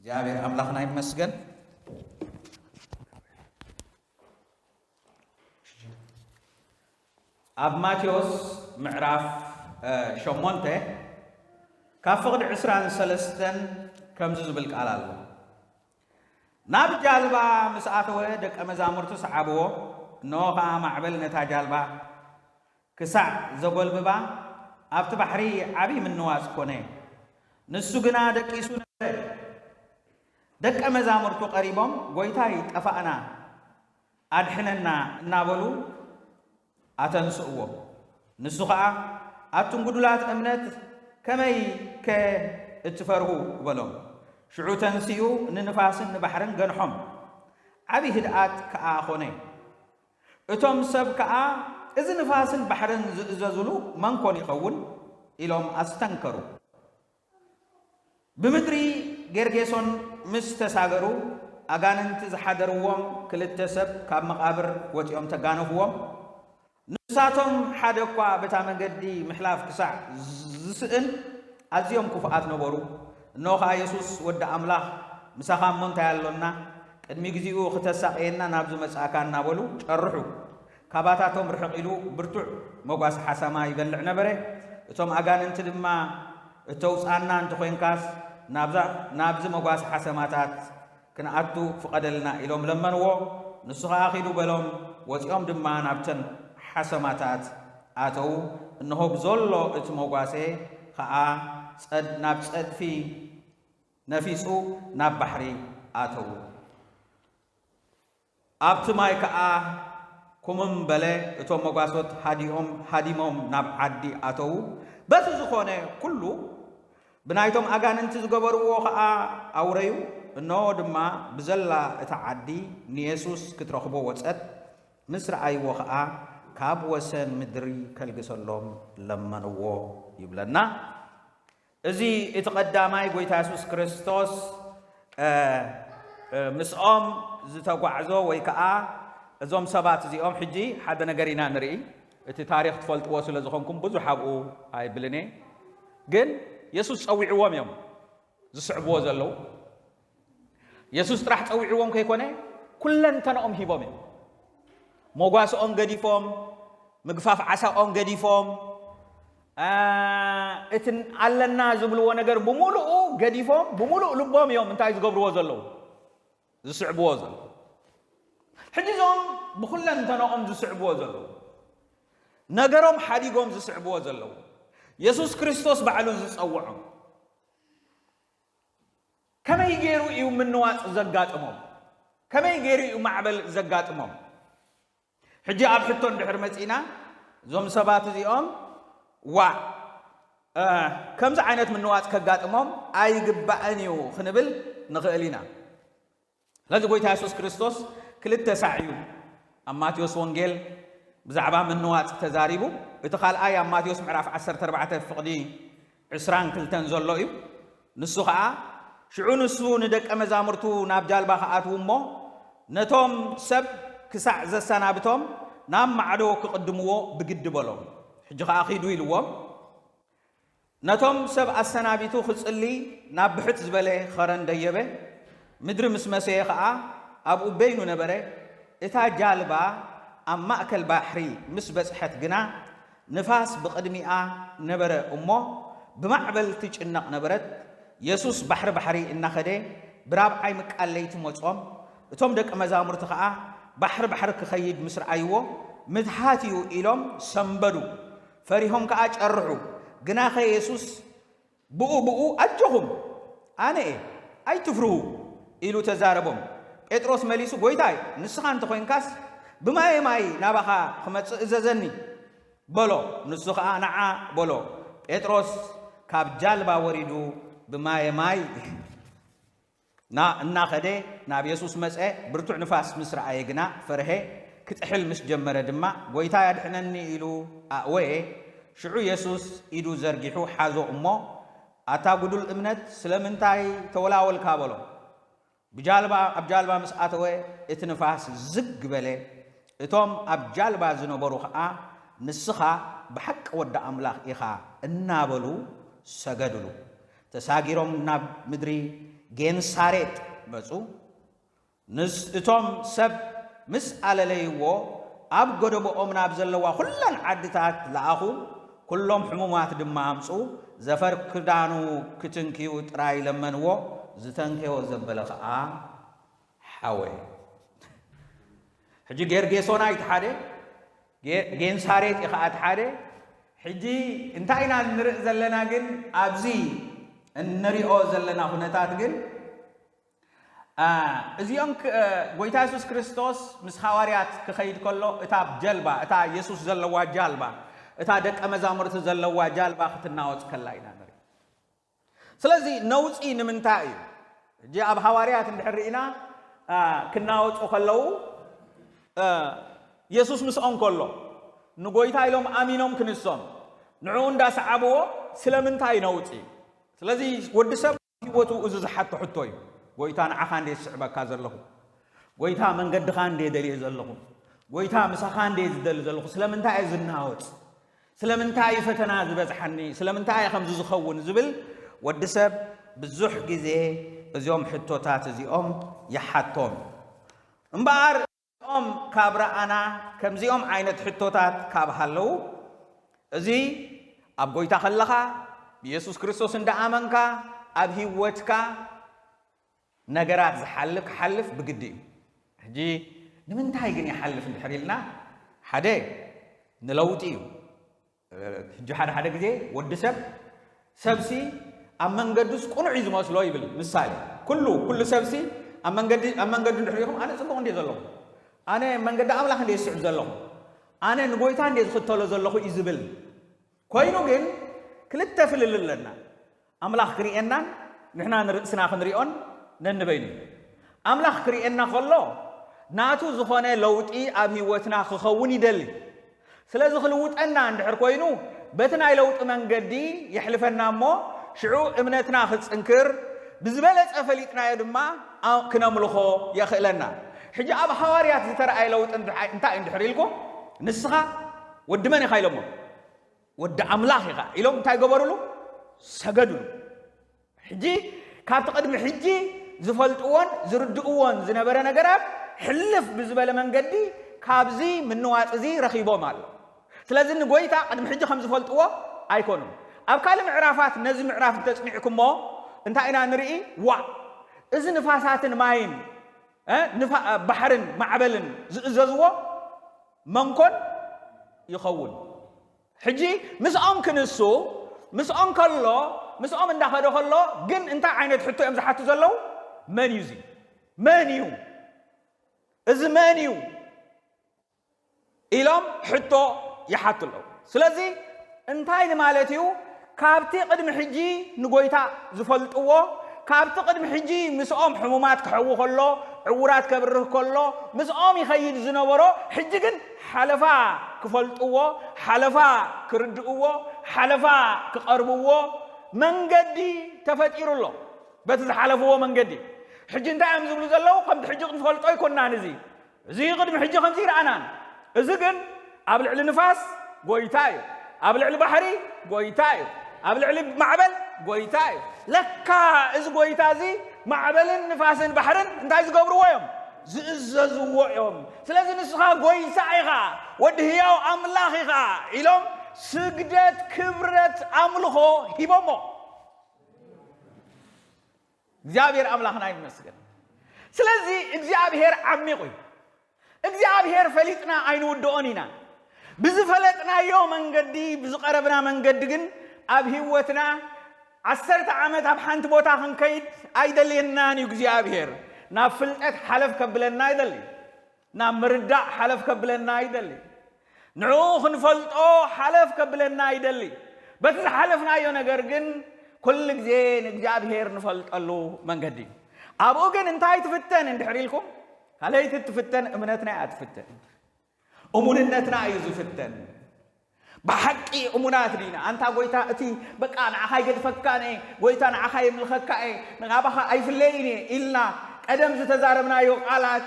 እግዚኣብሔር ኣምላኽና ይመስገን። ኣብ ማቴዎስ ምዕራፍ ሸሞንተ ካብ ፍቕዲ ዕስራን ሰለስተን ከምዚ ዝብል ቃል ኣሎ። ናብ ጃልባ ምስ ኣተወ ደቀ መዛሙርቱ ሰዓብዎ። እንሆ ኸዓ ማዕበል ነታ ጃልባ ክሳዕ ዘጎልብባ ኣብቲ ባሕሪ ዓብዪ ምንዋጽ ኮነ። ንሱ ግና ደቂሱ ነበረ። ደቀ መዛሙርቱ ቀሪቦም፣ "ጐይታይ፣ ጠፋእና፣ ኣድሕነና" እናበሉ ኣተንስእዎ። ንሱ ኸዓ፣ "ኣቱም ግዱላት እምነት፣ ከመይ ከ እትፈርሁ?" በሎም። ሽዑ ተንሲኡ ንንፋስን ንባሕርን ገንሖም። ዓብዪ ህድኣት ከኣ ኾነ። እቶም ሰብ ከኣ፣ "እዚ ንፋስን ባሕርን ዝእዘዙሉ መን ኮን ይኸውን?" ኢሎም ኣስተንከሩ። ብምድሪ ጌርጌሶን ምስ ተሳገሩ፣ ኣጋንንቲ ዝሓደርዎም ክልተ ሰብ ካብ መቓብር ወጺኦም ተጋነፍዎም። ንሳቶም ሓደ እኳ በታ መንገዲ ምሕላፍ ክሳዕ ዝስእን ኣዝዮም ክፉኣት ነበሩ። እንሆ ኸኣ፣ "የሱስ ወዲ ኣምላኽ፣ ምሳኻ እሞ እንታይ ኣሎና? ቅድሚ ግዜኡ ክተሳቕየና ናብዚ መጻእካ?" እናበሉ ጨርሑ። ካባታቶም ርሕቕ ኢሉ ብርቱዕ መጓሰ ሓሰማ ይበልዕ ነበረ። እቶም ኣጋንንቲ ድማ፣ "እተውጽኣና እንተኾይንካስ፣ ናብዛ-፣ ናብዚ መጓሰ ሓሰማታት ክንኣቱ ፍቐደልና" ኢሎም ለመንዎ። ንሱ ኸኣ፣ "ኪዱ" በሎም። ወጺኦም ድማ ናብተን ሓሰማታት ኣተዉ። እንሆ፣ ብዘሎ እቲ መጓሰ ኸኣ ጸድ-፣ ናብ ጸድፊ ነፊጹ ናብ ባሕሪ ኣተዉ። ኣብቲ ማይ ከኣ ኩምም በለ። እቶም መጓሶት ሃዲኦም፣ ሃዲሞም ናብ ዓዲ ኣተዉ። በቲ ዝኾነ ኩሉ ብናይቶም ኣጋንንቲ ዝገበርዎ ኸኣ ኣውረዩ። እንሆ ድማ ብዘላ እታ ዓዲ ንየሱስ ክትረኽቦ ወጸት። ምስ ረኣይዎ ኸኣ ካብ ወሰን ምድሪ ከልግሰሎም ለመንዎ ይብለና። እዚ እቲ ቀዳማይ ጐይታ የሱስ ክርስቶስ፣ እ፣ እ፣ ምስኦም ዝተጓዕዞ ወይ ከኣ እዞም ሰባት እዚኦም፣ ሕጂ ሓደ ነገር ኢና ንርኢ። እቲ ታሪኽ ትፈልጥዎ ስለ ዝኾንኩም ብዙሕ ኣብኡ ኣይብልን እየ። ግን የሱስ ጸዊዕዎም እዮም ዝስዕብዎ ዘለዉ። የሱስ ጥራሕ ጸዊዕዎም ከይኮነ፣ ኩለንተንኦም ሂቦም እዮም። መጓስኦም ገዲፎም፣ ምግፋፍ ዓሳኦም ገዲፎም፣ እ፣ እቲ ኣለና ዝብልዎ ነገር ብምሉኡ ገዲፎም፣ ብምሉእ ልቦም እዮም እንታይ ዝገብርዎ ዘለዉ? ዝስዕብዎ ዘለዉ። ሕጂ እዞም ብኹለንተንኦም ዝስዕብዎ ዘለዉ፣ ነገሮም ሓዲጎም ዝስዕብዎ ዘለዉ፣ የሱስ ክርስቶስ ባዕሉ ዝጸውዖም፣ ከመይ ገይሩ እዩ ምንዋጽ ዘጋጥሞም? ከመይ ገይሩ እዩ ማዕበል ዘጋጥሞም? ሕጂ ኣብ ሕቶ እንድሕር መጺእና፣ እዞም ሰባት እዚኦም፣ "ዋእ፣ እ፣ ከምዚ ዓይነት ምንዋጽ ከጋጥሞም ኣይግባእን እዩ" ክንብል ንኽእል ኢና። ስለዚ ጐይታ የሱስ ክርስቶስ ክልተ ሳዕ እዩ ኣብ ማቴዎስ ወንጌል ብዛዕባ ምንዋጽ ተዛሪቡ። እቲ ካልኣይ ኣብ ማቴዎስ ምዕራፍ ዓሰርተ ኣርባዕተ ፍቕዲ ዕስራን ክልተን ዘሎ እዩ። ንሱ ኸኣ፣ ሽዑ ንሱ ንደቀ መዛሙርቱ ናብ ጃልባ ክኣትዉ እሞ፣ ነቶም ሰብ ክሳዕ ዘሰናብቶም ናብ ማዕዶ ክቕድምዎ ብግዲ በሎም። ሕጂ ኸኣ ኺዱ ኢልዎም። ነቶም ሰብ ኣሰናቢቱ ክጽሊ ናብ ብሕት ዝበለ ኸረን ደየበ። ምድሪ ምስ መሰየ ኸኣ ኣብኡ በይኑ ነበረ። እታ ጃልባ ኣብ ማእከል ባሕሪ ምስ በጽሐት ግና፣ ንፋስ ብቕድሚኣ ነበረ እሞ ብማዕበል ትጭነቕ ነበረት። የሱስ ባሕሪ ባሕሪ እናኸደ ብራብዓይ ምቃል ለይቲ መጾም። እቶም ደቀ መዛሙርቲ ኸኣ ባሕሪ ባሕሪ ክኸይድ ምስ ረኣይዎ፣ "ምትሃት እዩ" ኢሎም ሰንበዱ። ፈሪሆም ከኣ ጨርሑ። ግናኸ የሱስ ብኡ ብኡ፣ "ኣጆኹም፣ ኣነ እየ፣ ኣይትፍርሁ" ኢሉ ተዛረቦም። ጴጥሮስ መሊሱ፣ "ጐይታይ፣ ንስኻ እንተ ኾይንካስ፣ ብማየ ማይ ናባኻ ክመጽእ እዘዘኒ" በሎ። ንሱ ኸኣ፣ "ንዓ" በሎ። ጴጥሮስ ካብ ጃልባ ወሪዱ ብማየ ማይ ና-፣ እናኸደ ናብ የሱስ መጸ። ብርቱዕ ንፋስ ምስ ረኣየ ግና ፈርሀ። ክጥሕል ምስ ጀመረ ድማ፣ "ጐይታይ፣ ኣድሕነኒ" ኢሉ ኣእወየ። ሽዑ የሱስ ኢዱ ዘርጊሑ ሓዞ እሞ፣ "ኣታ ጉዱል እምነት፣ ስለምንታይ ተወላወልካ?" በሎ። ብጃልባ፣ ኣብ ጃልባ ምስ ኣተወ፣ እቲ ንፋስ ዝግ በለ። እቶም ኣብ ጃልባ ዝነበሩ ኸኣ፣ "ንስኻ ብሓቂ ወዲ ኣምላኽ ኢኻ" እናበሉ ሰገዱሉ። ተሳጊሮም ናብ ምድሪ ጌንሳሬጥ መጹ። ንስ-፣ እቶም ሰብ ምስ ኣለለይዎ፣ ኣብ ጎደቦኦም ናብ ዘለዋ ኹለን ዓድታት ለኣኹ። ኩሎም ሕሙማት ድማ ኣምጹ። ዘፈር ክዳኑ ክትንክዩ ጥራይ ለመንዎ። ዝተንከዮ ዘበለ ኸኣ ሓወ። ሕጂ ጌርጌሶና እቲ ሓደ፣ ጌ-፣ ጌንሳሬጥ እዩ ኸኣ እቲ ሓደ። ሕጂ እንታይ ኢና ንርኢ ዘለና ግን፣ ኣብዚ እንሪኦ ዘለና ኩነታት ግን፣ አ፣ እዚኦም ክ-፣ እ፣ ጎይታ የሱስ ክርስቶስ ምስ ሃዋርያት ክኸይድ ከሎ፣ እታ ጀልባ፣ እታ የሱስ ዘለዋ ጃልባ፣ እታ ደቀ መዛሙርቲ ዘለዋ ጃልባ ክትናወጽ ከላ ኢና ንርኢ። ስለዚ ነውጺ ንምንታይ እዩ? ሕጂ ኣብ ሃዋርያት እንድሕር ርኢና፣ አ፣ ክናወጹ ከለዉ፣ አ፣ የሱስ ምስኦም ከሎ፣ ንጎይታ ኢሎም ኣሚኖም ክንሶም፣ ንዕኡ እንዳሰዓብዎ፣ ስለምንታይ ነውጺ? ስለዚ ወዲ ሰብ ህይወቱ እዚ ዝሓቶ ሕቶ እዩ። ጎይታ ንዓኻ እንዴ ዝስዕበካ ዘለኹ? ጎይታ መንገድኻ እንዴ ደልየ ዘለኹ? ጎይታ ምሳኻ እንዴ ዝደሊ ዘለኹ? ስለምንታይ እየ ዝናወጽ? ስለምንታይ እዩ ፈተና ዝበዝሓኒ? ስለምንታይ እየ ከምዚ ዝኸውን? ዝብል ወዲ ሰብ ብዙሕ ግዜ እዚኦም ሕቶታት እዚኦም ይሓቶም። እምበኣር እዚኦም ካብ ረኣና፣ ከምዚኦም ዓይነት ሕቶታት ካብ ሃለዉ፣ እዚ ኣብ ጎይታ ከለኻ፣ ብየሱስ ክርስቶስ እንዳኣመንካ፣ ኣብ ህይወትካ ነገራት ዝሓልፍ፣ ክሓልፍ ብግዲ እዩ። ሕጂ ንምንታይ ግን ይሓልፍ እንድሕር ኢልና፣ ሓደ ንለውጢ እዩ። ሕጂ ሓደ ሓደ ግዜ ወዲ ሰብ፣ ሰብሲ ኣብ መንገዱስ ቅኑዕ እዩ ዝመስሎ ይብል። ምሳሌ፣ ኩሉ፣ ኩሉ ሰብሲ ኣብ መንገዲ፣ ኣብ መንገዱ እንድሕር ኢኹም፣ ኣነ ጽቡቕ እንድየ ዘለኹ፣ ኣነ መንገዲ ኣምላኽ እንድየ ዝስዕብ ዘለኹ፣ ኣነ ንጎይታ እንድየ ዝኽተሎ ዘለኹ እዩ ዝብል። ኮይኑ ግን ክልተ ፍልል ኣለና። ኣምላኽ ክርእየናን ንሕና ንርእስና ክንሪኦን ነንበይኑ እዩ። ኣምላኽ ክርእየና ከሎ ናቱ ዝኾነ ለውጢ ኣብ ህይወትና ክኸውን ይደሊ። ስለዚ ክልውጠና እንድሕር ኮይኑ በቲ ናይ ለውጢ መንገዲ የሕልፈና እሞ ሽዑ እምነትና ክጽንክር ብዝበለጸ ፈሊጥናዮ ድማ ኣ-፣ ክነምልኾ የኽእለና። ሕጂ ኣብ ሃዋርያት ዝተረኣየ ለውጢ እንድሓ-፣ እንታይ እዩ እንድሕር ኢልኩም ንስኻ ወዲ መን ኢኻ ኢሎሞ? ወዲ ኣምላኽ ኢኻ ኢሎም እንታይ ገበሩሉ? ሰገዱሉ። ሕጂ ካብቲ ቅድሚ ሕጂ ዝፈልጥዎን ዝርድእዎን ዝነበረ ነገራት ሕልፍ ብዝበለ መንገዲ ካብዚ ምንዋጽ እዚ ረኺቦም ኣሎ። ስለዚ ንጎይታ ቅድሚ ሕጂ ከም ዝፈልጥዎ ኣይኮኑን። ኣብ ካልእ ምዕራፋት ነዚ ምዕራፍ እንተጽኒዕኩሞ እንታይ ኢና ንርኢ? ዋእ፣ እዚ ንፋሳትን ማይን፣ እ፣ ንፋ-፣ ባሕርን ማዕበልን ዝእዘዝዎ መንኮን ይኸውን። ሕጂ ምስኦም ክንሱ፣ ምስኦም ከሎ፣ ምስኦም እንዳኸደ ከሎ ግን እንታይ ዓይነት ሕቶ እዮም ዝሓቱ ዘለዉ? መን እዩ እዚ? መን እዩ? እዚ መን እዩ? ኢሎም ሕቶ ይሓቱ ኣለዉ። ስለዚ እንታይ ንማለት እዩ? ካብቲ ቅድሚ ሕጂ ንጎይታ ዝፈልጥዎ፣ ካብቲ ቅድሚ ሕጂ ምስኦም ሕሙማት ክሕዊ ከሎ፣ ዕዉራት ከብርህ ከሎ፣ ምስኦም ይኸይድ ዝነበሮ፣ ሕጂ ግን ሓለፋ ክፈልጥዎ፣ ሓለፋ ክርድእዎ፣ ሓለፋ ክቐርብዎ መንገዲ ተፈጢሩ ኣሎ። በቲ ዝሓለፍዎ መንገዲ። ሕጂ እንታይ እዮም ዝብሉ ዘለዉ? ከምቲ ሕጂ ክንፈልጦ ኣይኮንናን እዚ። እዚ ቅድሚ ሕጂ ከምዚ ይረኣናን። እዚ ግን ኣብ ልዕሊ ንፋስ ጎይታ እዩ። ኣብ ልዕሊ ባሕሪ ጎይታ እዩ። ኣብ ልዕሊ ማዕበል ጎይታ እዩ። ለካ እዚ ጎይታ እዚ ማዕበልን ንፋስን ባሕርን እንታይ ዝገብርዎ እዮም? ዝእዘዝዎ እዮም። ስለዚ ንስኻ ጎይታ ኢኻ፣ ወዲ ህያው ኣምላኽ ኢኻ ኢሎም ስግደት፣ ክብረት፣ ኣምልኾ ሂቦሞ። እግዚኣብሔር ኣምላኽና ይመስገን። ስለዚ እግዚኣብሔር ዓሚቕ እዩ። እግዚኣብሔር ፈሊጥና ኣይንውድኦን ኢና። ብዝፈለጥናዮ መንገዲ፣ ብዝቐረብና መንገዲ ግን ኣብ ህይወትና ዓሰርተ ዓመት ኣብ ሓንቲ ቦታ ክንከይድ ኣይደልየናን እዩ እግዚኣብሔር። ናብ ፍልጠት ሓለፍ ከብለና ይደሊ። ናብ ምርዳእ ሓለፍ ከብለና ይደሊ። ንዕኡ ክንፈልጦ ሓለፍ ከብለና ይደሊ። በቲ ዝሓለፍናዮ ነገር ግን ኩሉ ግዜ ንእግዚኣብሔር ንፈልጠሉ መንገዲ እዩ። ኣብኡ ግን እንታይ ትፍተን እንድሕር ኢልኩም፣ ካልኣይቲ ትፍተን እምነትና እያ ትፍተን። እሙንነትና እዩ ዝፍተን። ብሓቂ እሙናት ዲና? ኣንታ ጎይታ፣ እቲ በቃ ንዓኻ ኣይገድፈካን እየ፣ ጎይታ ንዓኻ የምልኸካ እየ፣ ናባኻ ኣይፍለይን እየ ኢልና ቀደም ዝተዛረብናዮ ቃላት፣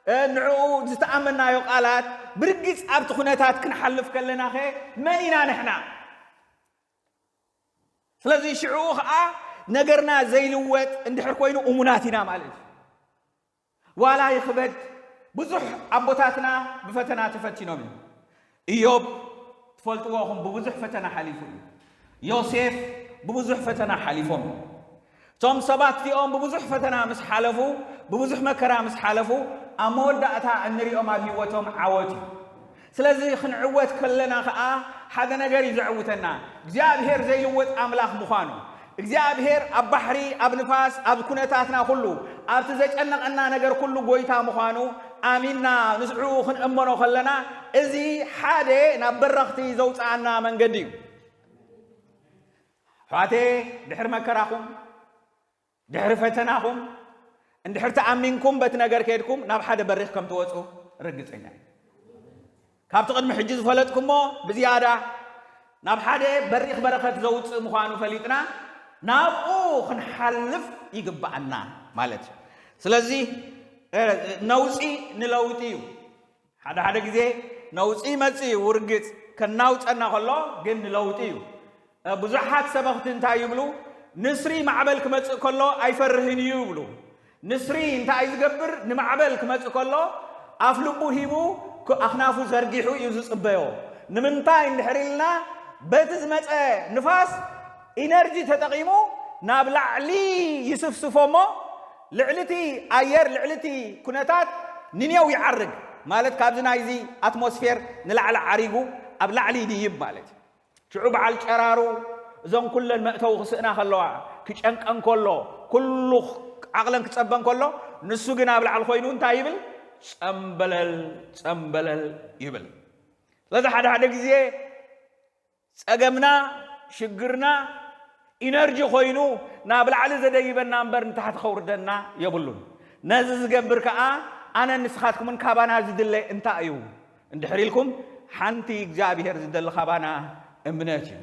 እ፣ ንዕኡ ዝተኣመናዮ ቃላት ብርግጽ ኣብቲ ኩነታት ክንሓልፍ ከለናኸ መን ኢና ንሕና? ስለዚ ሽዑ ኸኣ ነገርና ዘይልወጥ እንድሕር ኮይኑ እሙናት ኢና ማለት እዩ። ዋላ ይኽበድ፣ ብዙሕ ኣቦታትና ብፈተና ተፈቲኖም እዮም። ኢዮብ ትፈልጥዎ ኢኹም፣ ብብዙሕ ፈተና ሓሊፉ እዩ። ዮሴፍ ብብዙሕ ፈተና ሓሊፎም እዮም። እቶም ሰባት እዚኦም ብብዙሕ ፈተና ምስ ሓለፉ፣ ብብዙሕ መከራ ምስ ሓለፉ፣ ኣብ መወዳእታ እንሪኦም ኣብ ህይወቶም ዓወት እዩ። ስለዚ ክንዕወት ከለና ኸኣ ሓደ ነገር እዩ ዘዕውተና፣ እግዚኣብሔር ዘይልወጥ ኣምላኽ ምዃኑ። እግዚኣብሔር ኣብ ባሕሪ፣ ኣብ ንፋስ፣ ኣብ ኩነታትና ኩሉ፣ ኣብቲ ዘጨነቐና ነገር ኩሉ ጎይታ ምዃኑ ኣሚንና ንስዕኡ ክንእመኖ ከለና፣ እዚ ሓደ ናብ በረኽቲ ዘውፅኣና መንገዲ እዩ። ኣሕዋተየ፣ ድሕሪ መከራኹም፣ ድሕሪ ፈተናኹም፣ እንድሕር ተኣሚንኩም በቲ ነገር ከይድኩም ናብ ሓደ በሪኽ ከም ትወፁ ርግፀኛ እየ። ካብቲ ቅድሚ ሕጂ ዝፈለጥኩሞ ብዝያዳ ናብ ሓደ በሪኽ በረኸት ዘውፅእ ምዃኑ ፈሊጥና ናብኡ ክንሓልፍ ይግብኣና ማለት እዩ። ስለዚ እ፣ ነውፂ ንለውጢ እዩ። ሓደ ሓደ ግዜ ነውፂ ይመፅእ እዩ፣ ውርግፅ ከናውፀና ከሎ ግን ንለውጢ እዩ። እ፣ ብዙሓት ሰበኽቲ እንታይ ይብሉ? ንስሪ ማዕበል ክመፅእ ከሎ ኣይፈርህን እዩ ይብሉ። ንስሪ እንታይ ዝገብር? ንማዕበል ክመጽእ ከሎ ኣፍ ልቡ ሂቡ ክ-፣ ኣኽናፉ ዘርጊሑ እዩ ዝጽበዮ። ንምንታይ እንድሕር ኢልና፣ በቲ ዝመጸ ንፋስ ኢነርጂ ተጠቒሙ ናብ ላዕሊ ይስፍስፎ እሞ፣ ልዕሊ እቲ ኣየር፣ ልዕሊ እቲ ኩነታት ንኔው ይዓርግ። ማለት ካብዚ ናይዚ ኣትሞስፌር ንላዕሊ ዓሪጉ ኣብ ላዕሊ ይድይብ ማለት እዩ። ሽዑ በዓል ጨራሩ እዞን ኩለን መእተዊ ክስእና ከለዋ፣ ክጨንቀን ከሎ፣ ኩሉ ዓቕለን ክጸበን ከሎ፣ ንሱ ግን ኣብ ላዕሊ ኮይኑ እንታይ ይብል? ጸምበለል፣ ጸምበለል ይብል። ስለዚ ሓደ ሓደ ግዜ ጸገምና፣ ሽግርና፣ ኢነርጂ ኮይኑ ናብ ላዕሊ ዘደይበና እምበር ንታሕቲ ከውርደና የብሉን። ነዚ ዝገብር ከኣ ኣነን ንስኻትኩምን ካባና ዝድለ እንታይ እዩ? እንድሕር ኢልኩም፣ ሓንቲ እግዚኣብሔር ዝደሊ ካባና እምነት እዩ።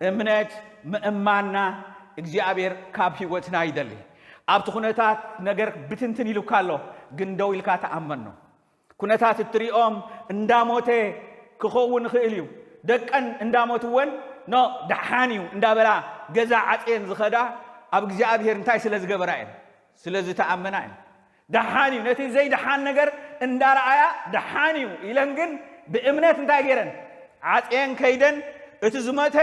እምነት ምእማንና እግዚኣብሔር ካብ ህይወትና ይደሊ። ኣብቲ ኩነታት ነገር ብትንትን ኢሉካ ኣሎ፣ ግን ደው ኢልካ ተኣመኖ። ኩነታት እትሪኦም እንዳሞተ ክኸውን ይኽእል እዩ። ደቀን እንዳሞትወን፣ ኖ፣ ደሓን እዩ እንዳበላ ገዛ ዓጽየን ዝኸዳ ኣብ እግዚኣብሔር እንታይ ስለ ዝገበራ እየን? ስለ ዝተኣመና እየን። ደሓን እዩ። ነቲ ዘይደሓን ነገር እንዳረኣያ ደሓን እዩ ኢለን ግን ብእምነት እንታይ ገይረን? ዓጽየን ከይደን፣ እቲ ዝሞተ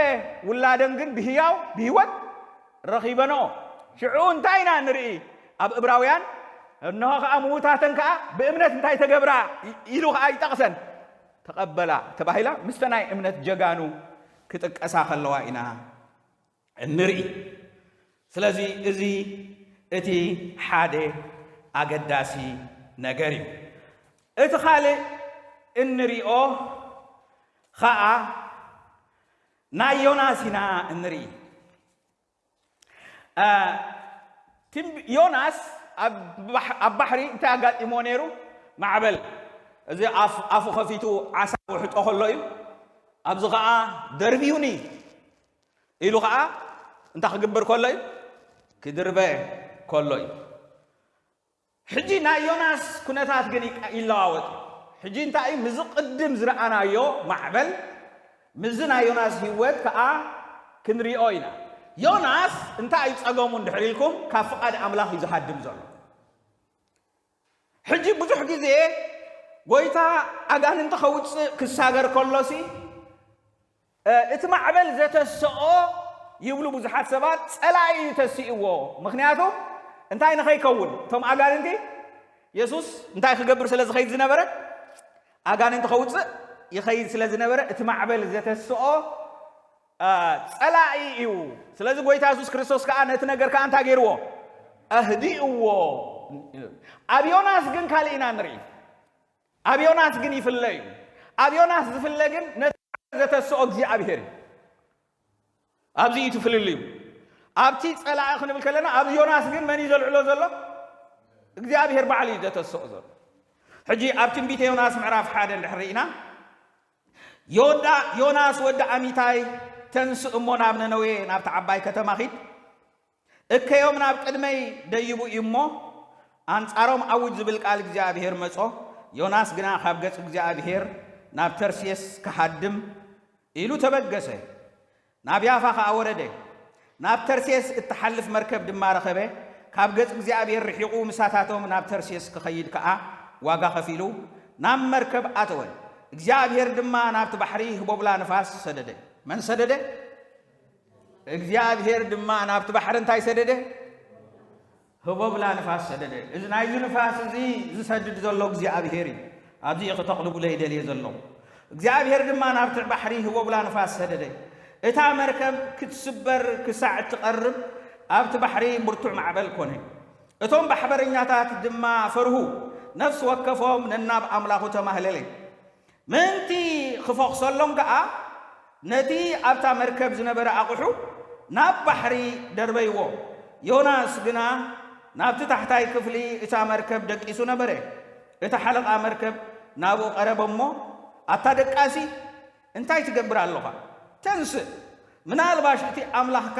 ውላደን ግን ብህያው፣ ብህይወት ረኺበንኦ። ሽዑ እንታይ ኢና ንርኢ? ኣብ እብራውያን፣ እንሆ ኸኣ ምዉታተን ከኣ ብእምነት እንታይ ተገብራ? ኢ-፣ ኢሉ ኸኣ ይጠቕሰን። ተቐበላ ተባሂላ ምስተ ናይ እምነት ጀጋኑ ክጥቀሳ ከለዋ ኢና እንርኢ። ስለዚ እዚ እቲ ሓደ ኣገዳሲ ነገር እዩ። እቲ ካልእ እንሪኦ ኸኣ ናይ ዮናስ ኢና እንርኢ። እ፣ ትንቢ-፣ ዮናስ ኣብ ባሕ-፣ ኣብ ባሕሪ እንታይ ኣጋጢሞ ነይሩ? ማዕበል። እዚ ኣፍ-፣ ኣፉ ከፊቱ ዓሳ ውሕጦ ከሎ እዩ። ኣብዚ ኸኣ ደርብዩኒ ኢሉ ኸኣ እንታይ ክግበር ከሎ እዩ? ክድርበ ከሎ እዩ። ሕጂ ናይ ዮናስ ኩነታት ግን ይቃ-፣ ይለዋወጥ እዩ። ሕጂ እንታይ እዩ? ምስዚ ቅድም ዝረኣናዮ ማዕበል፣ ምስዚ ናይ ዮናስ ህይወት ከኣ ክንሪኦ ኢና። ዮናስ እንታይ እዩ ጸገሙ እንድሕር ኢልኩም፣ ካብ ፍቓድ ኣምላኽ እዩ ዝሃድም ዘሎ። ሕጂ ብዙሕ ግዜ ጎይታ ኣጋንንቲ ከውጽእ ክሳገር ከሎሲ፣ እ፣ እቲ ማዕበል ዘተስኦ ይብሉ ብዙሓት ሰባት፣ ጸላኢ እዩ ተሲእዎ። ምኽንያቱ እንታይ ንኸይከውን? እቶም ኣጋንንቲ የሱስ እንታይ ክገብር ስለ ዝኸይድ ዝነበረ? ኣጋንንቲ ከውጽእ ይኸይድ ስለ ዝነበረ፣ እቲ ማዕበል ዘተስኦ፣ እ፣ ጸላኢ እዩ። ስለዚ ጎይታ የሱስ ክርስቶስ ከኣ ነቲ ነገር ከኣ እንታይ ገይርዎ? ኣህዲእዎ። ኣብ ዮናስ ግን ካልእ ኢና ንርኢ። ኣብ ዮናስ ግን ይፍለ እዩ። ኣብ ዮናስ ዝፍለ ግን ነቲ ዘተስኦ እግዚኣብሄር እዩ። ኣብዚ እዩ እቲ ፍልልዩ። ኣብቲ ጸላኢ ክንብል ከለና፣ ኣብ ዮናስ ግን መን እዩ ዘልዕሎ ዘሎ? እግዚኣብሄር ባዕሉ እዩ ዘተስኦ ዘሎ። ሕጂ ኣብ ትንቢተ ዮናስ ምዕራፍ ሓደ እንድሕር ርኢና፣ ዮዳ-፣ ዮናስ ወዲ ኣሚታይ፣ ተንስእ እሞ ናብ ነነዌ፣ ናብታ ዓባይ ከተማ ኺድ። እከዮም ናብ ቅድመይ ደይቡ እዩ እሞ፣ ኣንጻሮም ኣውጅ ዝብል ቃል እግዚኣብሄር መጾ። ዮናስ ግና ካብ ገጽ እግዚኣብሄር ናብ ተርሴስ ክሃድም ኢሉ ተበገሰ። ናብ ያፋ ኸኣ ወረደ። ናብ ተርሴስ እትሓልፍ መርከብ ድማ ረኸበ። ካብ ገጽ እግዚኣብሔር ርሒቑ ምሳታቶም ናብ ተርሴስ ክኸይድ ከኣ ዋጋ ከፊሉ ናብ መርከብ ኣተወ። እግዚኣብሔር ድማ ናብቲ ባሕሪ ህቦብላ ንፋስ ሰደደ። መን ሰደደ? እግዚኣብሔር ድማ ናብቲ ባሕሪ እንታይ ሰደደ? ህቦብላ ንፋስ ሰደደ። እዚ ናይዚ ንፋስ እዚ ዝሰድድ ዘሎ እግዚኣብሔር እዩ። ኣብዚ እዩ ክተቕልቡለ ይደልየ ዘለኹ። እግዚኣብሔር ድማ ናብቲ ባሕሪ ህቦብላ ንፋስ ሰደደ። እታ መርከብ ክትስበር ክሳዕ እትቐርብ ኣብቲ ባሕሪ ብርቱዕ ማዕበል ኮነ። እቶም ባሕበረኛታት ድማ ፈርሁ። ነፍሲ ወከፎም ነናብ ኣምላኹ ተማህለለ። ምእንቲ ክፈኹሰሎም ከኣ ነቲ ኣብታ መርከብ ዝነበረ ኣቑሑ ናብ ባሕሪ ደርበይዎ። ዮናስ ግና ናብቲ ታሕታይ ክፍሊ እታ መርከብ ደቂሱ ነበረ። እቲ ሓለቓ መርከብ ናብኡ ቀረበ እሞ፣ ኣታ ደቃሲ፣ እንታይ ትገብር ኣለኻ? ተንስእ፣ ምናልባሽ እቲ ኣምላኽካ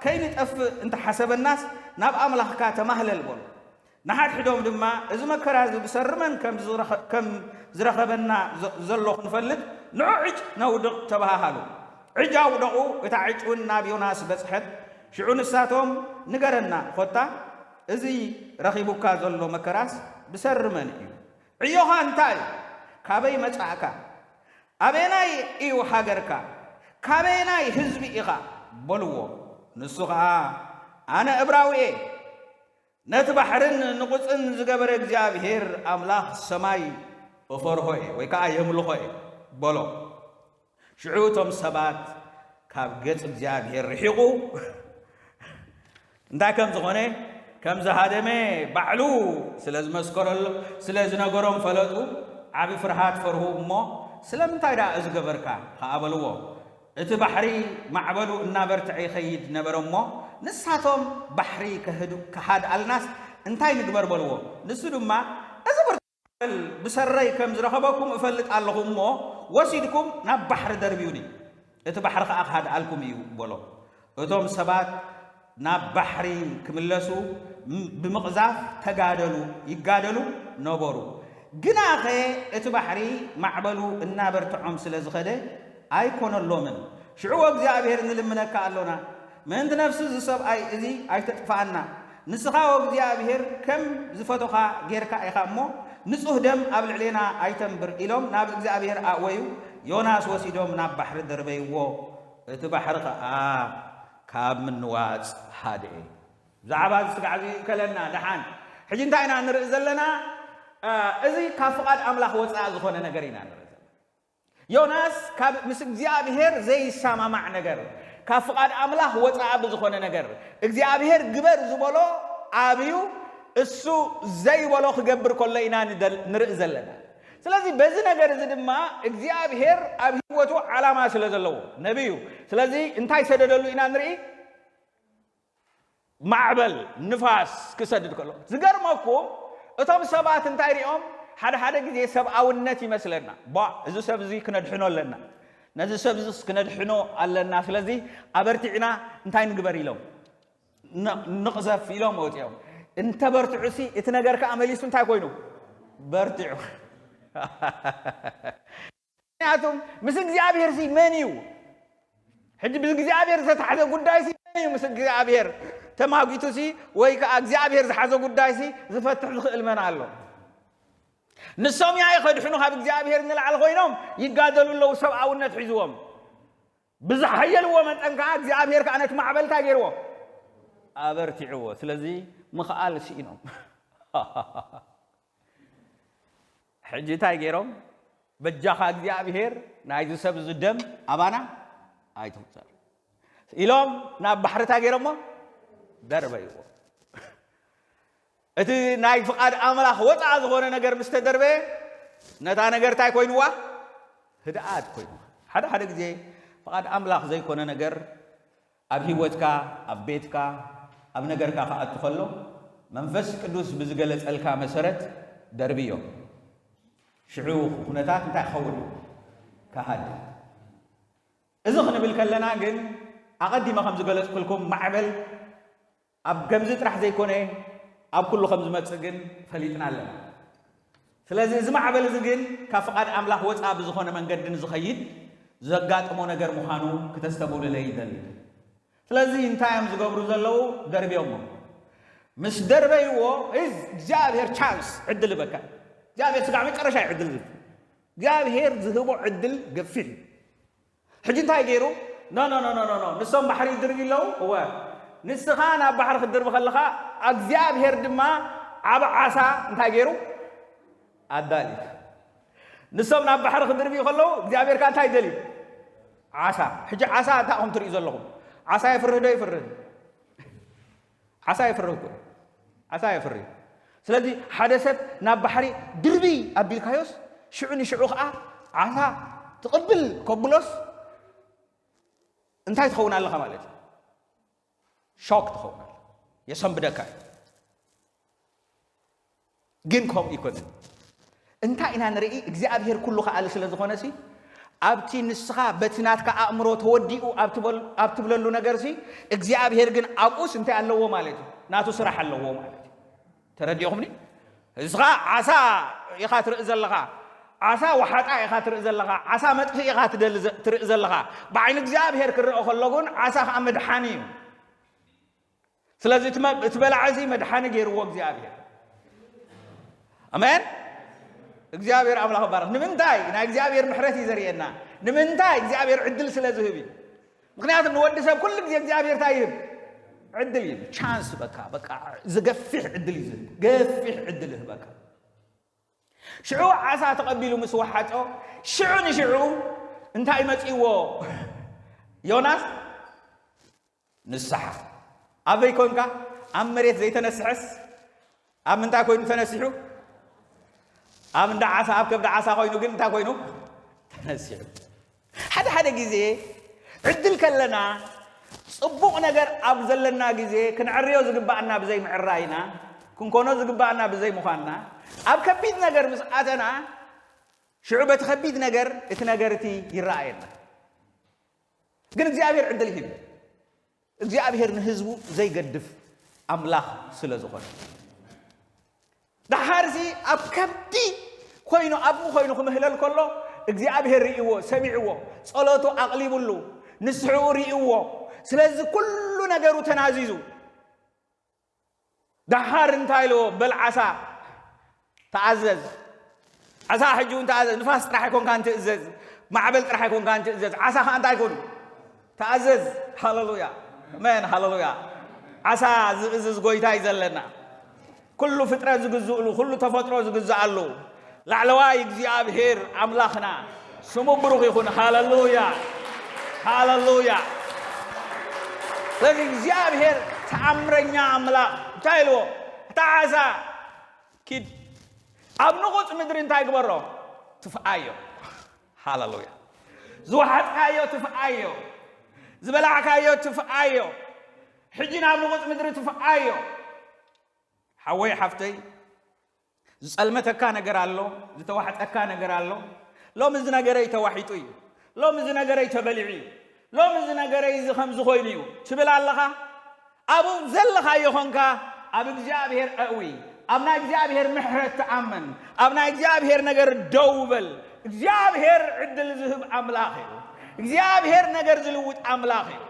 ከይንጠፍእ እንተሓሰበናስ ናብ ኣምላኽካ ተማህለል በሎ። ንሓድሕዶም ድማ፣ እዚ መከራ እዚ ብሰሪ መን ከም ዝረኸ-፣ ከም ዝረኸበና ዘ-፣ ዘሎ ክንፈልጥ ንዑ ዕጭ ነውድቕ ተባሃሃሉ። ዕጅ ኣውደቑ፣ እታ ዕጭ እውን ናብ ዮናስ በጽሐት። ሽዑ ንሳቶም፣ ንገረና ኾታ፣ እዚ ረኺቡካ ዘሎ መከራስ ብሰሪ መን እዩ? ዕዮኻ እንታይ እዩ? ካበይ መጻእካ? ኣበየናይ እዩ ሃገርካ? ካበየናይ ህዝቢ ኢኻ? በልዎ። ንሱ ኸኣ፣ ኣነ እብራዊ እየ፣ ነቲ ባሕርን ንቑጽን ዝገበረ እግዚኣብሔር ኣምላኽ ሰማይ እፈርሆ እየ፣ ወይ ከኣ የምልኾ እየ በሎ። ሽዑ እቶም ሰባት ካብ ገጽ እግዚኣብሔር ርሒቑ እንታይ ከም ዝኾነ፣ ከም ዝሃደመ ባዕሉ ስለ ዝመስከረሎ፣ ስለ ዝነገሮም ፈለጡ። ዓቢ ፍርሃት ፈርሁ እሞ፣ ስለምንታይ ደኣ እዚ ገበርካ? ከኣ በልዎ። እቲ ባሕሪ ማዕበሉ እናበርትዐ ይኸይድ ነበረ እሞ፣ ንሳቶም፣ ባሕሪ ከህድ-፣ ክሃድኣልናስ እንታይ ንግበር? በልዎ። ንሱ ድማ፣ እዚ ብርቱዕ ማዕበል ብሰረይ ከም ዝረኸበኩም እፈልጥ ኣለኹ እሞ፣ ወሲድኩም ናብ ባሕሪ ደርብዩኒ፣ እቲ ባሕሪ ኸኣ ክሃድኣልኩም እዩ በሎ። እቶም ሰባት ናብ ባሕሪ ክምለሱ ም-፣ ብምቕዛፍ ተጋደሉ፣ ይጋደሉ ነበሩ። ግናኸ እቲ ባሕሪ ማዕበሉ እናበርትዖም ስለ ዝኸደ ኣይኮነሎምን። ሽዑ፣ "እግዚኣብሔር ንልምነካ ኣሎና፣ ምእንቲ ነፍሲ እዚ ሰብኣይ እዚ ኣይተጥፍኣና። ንስኻ፣ ወእግዚኣብሔር፣ ከም ዝፈቶኻ ጌርካ ኢኻ እሞ፣ ንጹህ ደም ኣብ ልዕሌና ኣይተንብር" ኢሎም ናብ እግዚኣብሔር ኣእወዩ። ዮናስ ወሲዶም ናብ ባሕሪ ደርበይዎ። እቲ ባሕሪ ኸኣ ካብ ምንዋጽ ሃድኤ። ብዛዕባ እዚ ስጋዕ እዚ ይእከለና ደሓን። ሕጂ እንታይ ኢና ንርኢ ዘለና? እ፣ እዚ ካብ ፍቓድ ኣምላኽ ወጻኢ ዝኾነ ነገር ኢና ንርኢ ዘለና። ዮናስ ካብ ምስ እግዚኣብሔር ዘይሰማማዕ ነገር፣ ካብ ፍቓድ ኣምላኽ ወጻኢ ብዝኾነ ነገር፣ እግዚኣብሔር ግበር ዝበሎ ኣብዩ እሱ ዘይበሎ ክገብር ከሎ ኢና ንደል-፣ ንርኢ ዘለና። ስለዚ በዚ ነገር እዚ ድማ እግዚኣብሔር ኣብ ህይወቱ ዓላማ ስለ ዘለዎ ነቢዩ። ስለዚ እንታይ ሰደደሉ ኢና ንርኢ? ማዕበል፣ ንፋስ ክሰድድ ከሎ። ዝገርመኩም፣ እቶም ሰባት እንታይ ሪኦም? ሓደ ሓደ ግዜ ሰብኣውነት ይመስለና። "ቧ፣ እዚ ሰብ እዚ ክነድሕኖ ኣለና። ነዚ ሰብ እዚስ ክነድሕኖ ኣለና። ስለዚ ኣበርቲዕና እንታይ ንግበር?" ኢሎም ን-፣ ንቕዘፍ ኢሎም ወፂኦም። እንተበርትዑሲ፣ እቲ ነገር ከዓ መሊሱ እንታይ ኮይኑ? በርቲዑ። ምክንያቱም ምስ እግዚኣብሔር ሲ መን እዩ? ሕጂ ብእግዚኣብሔር ዝተታሕዘ ጉዳይ ሲ መን እዩ? ምስ እግዚኣብሔር ተማጊቱ ሲ ወይ ከዓ እግዚኣብሔር ዝሓዞ ጉዳይ ሲ ዝፈትሕ ዝኽእል መን ኣሎ? ንሶም ያኢ ከድሕኑ ካብ እግዚኣብሔር ንላዕሊ ኮይኖም ይጋደሉ ኣለዉ፣ ሰብኣውነት ሒዝዎም። ብዝሓየልዎ መጠን ከዓ እግዚኣብሔር ከዓ ነቲ ማዕበል እንታይ ገይርዎ? ኣበርቲዕዎ። ስለዚ ምኽኣል ስኢኖም። ሕጂ እንታይ ገይሮም? "በጃኻ እግዚኣብሔር ናይዚ ሰብ እዚ ደም ኣባና ኣይትውሰድ" ኢሎም ናብ ባሕሪ እንታይ ገይሮሞ? ደርበይዎ። እቲ ናይ ፍቓድ ኣምላኽ ወፃእ ዝኾነ ነገር ምስ ተደርበየ፣ ነታ ነገር እንታይ ኮይንዋ? ህድኣት ኮይንዋ። ሓደ ሓደ ግዜ ፍቓድ ኣምላኽ ዘይኮነ ነገር ኣብ ህይወትካ፣ ኣብ ቤትካ፣ ኣብ ነገርካ ክኣቱ ከሎ፣ መንፈስ ቅዱስ ብዝገለጸልካ መሰረት ደርብዮ። ሽዑ ኩነታት እንታይ ክኸውን? ክሃድእ። እዚ ክንብል ከለና ግን፣ ኣቐዲመ ከም ዝገለጽኩልኩም፣ ማዕበል ኣብ ከምዚ ጥራሕ ዘይኮነ፣ ኣብ ኩሉ ከም ዝመጽእ ግን ፈሊጥና ኣለና። ስለዚ እዚ ማዕበል እዚ ግን ካብ ፍቓድ ኣምላኽ ወጻኢ ብዝኾነ መንገዲ ንዝኸይድ ዘጋጥሞ ነገር ምዃኑ ክተስተብህሉለይ ይደሊ። ስለዚ እንታይ እዮም ዝገብሩ ዘለዉ? ደርብዮሞ። ምስ ደርበይዎ፣ እዚ እግዚኣብሔር ቻንስ፣ ዕድል ይበካ። እግዚኣብሔር ስጋዕ መጨረሻ እዩ ዕድል ዝህብ። እግዚኣብሔር ዝህቦ ዕድል ገፊሕ እዩ። ሕጂ እንታይ ገይሩ? ኖ፣ ኖ፣ ኖ፣ ኖ፣ ኖ፣ ኖ። ንሶም ባሕሪ ይድርቢ ኣለዉ። እወ። ንስኻ ናብ ባሕሪ ክትድርቢ ከለኻ፣ እግዚኣብሔር ድማ ዓቢ ዓሳ እንታይ ገይሩ? ኣዳልዩ። ንሶም ናብ ባሕሪ ክድርብዩ ከለዉ፣ እግዚኣብሔር ከኣ እንታይ ደልዩ? ዓሳ። ሕጂ ዓሳ እንታይ ኢኹም ትርእዩ ዘለኹም? ዓሳ የፍርህ ዶ ይፍርህ? ዓሳ የፍርህ እኮ። ዓሳ የፍርህ። ስለዚ ሓደ ሰብ ናብ ባሕሪ ድርቢ ኣቢልካዮስ፣ ሽዑ ንሽዑ ከኣ ዓሳ ትቕብል ከብሎስ፣ እንታይ ትኸውን ኣለኻ ማለት እዩ? ሾክ ትኸውን ኣለኻ። የሰንብደካ እዩ። ግን ከምኡ ይኮንን። እንታይ ኢና ንርኢ? እግዚኣብሔር ኩሉ ከኣሊ ስለ ዝኾነ ሲ፣ ኣብቲ ንስኻ በቲ ናትካ ኣእምሮ ተወዲኡ ኣብ ትበል-፣ ኣብ ትብለሉ ነገር ሲ፣ እግዚኣብሔር ግን ኣብኡስ እንታይ ኣለዎ ማለት እዩ? ናቱ ስራሕ ኣለዎ ማለት እዩ። ተረዲኦኹምኒ? ንስኻ ዓሳ ኢኻ ትርኢ ዘለኻ፣ ዓሳ ወሓጣ ኢኻ ትርኢ ዘለኻ፣ ዓሳ መጥፍኢ ኢኻ ትደሊ ዘ-፣ ትርኢ ዘለኻ። ብዓይኒ እግዚኣብሔር ክረአ ከሎ ግን ዓሳ ኸኣ መድሓኒ እዩ። ስለዚ እቲ መ-፣ እቲ በላዒ እዚ መድሓኒ ገይርዎ እግዚኣብሔር። ኣሜን። እግዚኣብሔር ኣምላኽ ይባረኽ። ንምንታይ? ናይ እግዚኣብሔር ምሕረት እዩ ዘርእየና። ንምንታይ? እግዚኣብሔር ዕድል ስለ ዝህብ እዩ። ምኽንያቱ ንወዲ ሰብ ኩሉ ግዜ እግዚኣብሔር እንታይ ይህብ? ዕድል ይህብ። ቻንስ በቃ፣ በቃ ዝገፊሕ ዕድል እዩ ዝህብ። ገፊሕ ዕድል ይህበካ። ሽዑ ዓሳ ተቐቢሉ ምስ ወሓጦ፣ ሽዑ ንሽዑ እንታይ መጺእዎ? ዮናስ ንስሓ። ኣበይ ኮንካ? ኣብ መሬት ዘይተነስሐስ ኣብ ምንታይ ኮይኑ ተነሲሑ? ኣብ እንዳ ዓሳ፣ ኣብ ከብዲ ዓሳ ኮይኑ ግን እንታይ ኮይኑ ተነሲሑ? ሓደ ሓደ ግዜ ዕድል ከለና ጽቡቕ ነገር ኣብ ዘለና ግዜ ክንዕርዮ ዝግባኣና ብዘይ ምዕራይና፣ ክንኮኖ ዝግባኣና ብዘይ ምዃንና፣ ኣብ ከቢድ ነገር ምስ ኣተና ሽዑ በቲ ከቢድ ነገር እቲ ነገር እቲ ይረኣየና። ግን እግዚኣብሔር ዕድል ሂቡ። እግዚኣብሔር ንህዝቡ ዘይገድፍ ኣምላኽ ስለ ዝኾነ። ደሓርሲ ኣብ ከብዲ ኮይኑ ኣብኡ ኮይኑ ክምህለል ከሎ እግዚኣብሔር ርእይዎ፣ ሰሚዕዎ፣ ጸሎቱ ኣቕሊቡሉ፣ ንስሕኡ ርእይዎ። ስለዚ ኩሉ ነገሩ ተናዚዙ። ደሓር እንታይ ኢልዎ? በል ዓሳ ተኣዘዝ። ዓሳ ሕጂ እውን ተኣዘዝ። ንፋስ ጥራሕ ኣይኮንካን ትእዘዝ። ማዕበል ጥራሕ ኣይኮንካን ትእዘዝ። ዓሳ ኸኣ እንታይ ይኮን? ተኣዘዝ። ሃሌሉያ። ኣሜን። ሃሌሉያ። ዓሳ ዝእዝዝ ጎይታ እዩ ዘለና። ኩሉ ፍጥረት ዝግዝእሉ፣ ኩሉ ተፈጥሮ ዝግዝኣሉ ላዕለዋይ እግዚኣብሔር ኣምላኽና ስሙ ብሩኽ ይኹን። ሃሌሉያ። ሃሌሉያ። ስለዚ እግዚኣብሔር ተኣምረኛ ኣምላኽ እንታይ ኢልዎ? እታ ዓሳ ኪድ ኣብ ንቑጽ ምድሪ እንታይ ግበሮ? ትፍኣዮ። ሃሌሉያ። ዝወሓጥካዮ ትፍኣዮ። ዝበላዕካዮ ትፍኣዮ። ሕጂ ናብ ንቑጽ ምድሪ ትፍኣዮ። ሓወይ ሓፍተይ፣ ዝጸልመተካ ነገር ኣሎ፣ ዝተዋሕጠካ ነገር ኣሎ። ሎሚ እዚ ነገረይ ተዋሒጡ እዩ፣ ሎሚ እዚ ነገረይ ተበሊዑ እዩ፣ ሎሚ እዚ ነገረይ እዚ ከምዚ ኮይኑ እዩ ትብል ኣለኻ። ኣብኡ ዘለኻዮ ኾንካ ኣብ እግዚኣብሔር ኣእዊ፣ ኣብ ናይ እግዚኣብሔር ምሕረት ተኣመን፣ ኣብ ናይ እግዚኣብሔር ነገር ደው በል። እግዚኣብሔር ዕድል ዝህብ ኣምላኽ እዩ። እግዚኣብሔር ነገር ዝልውጥ ኣምላኽ እዩ።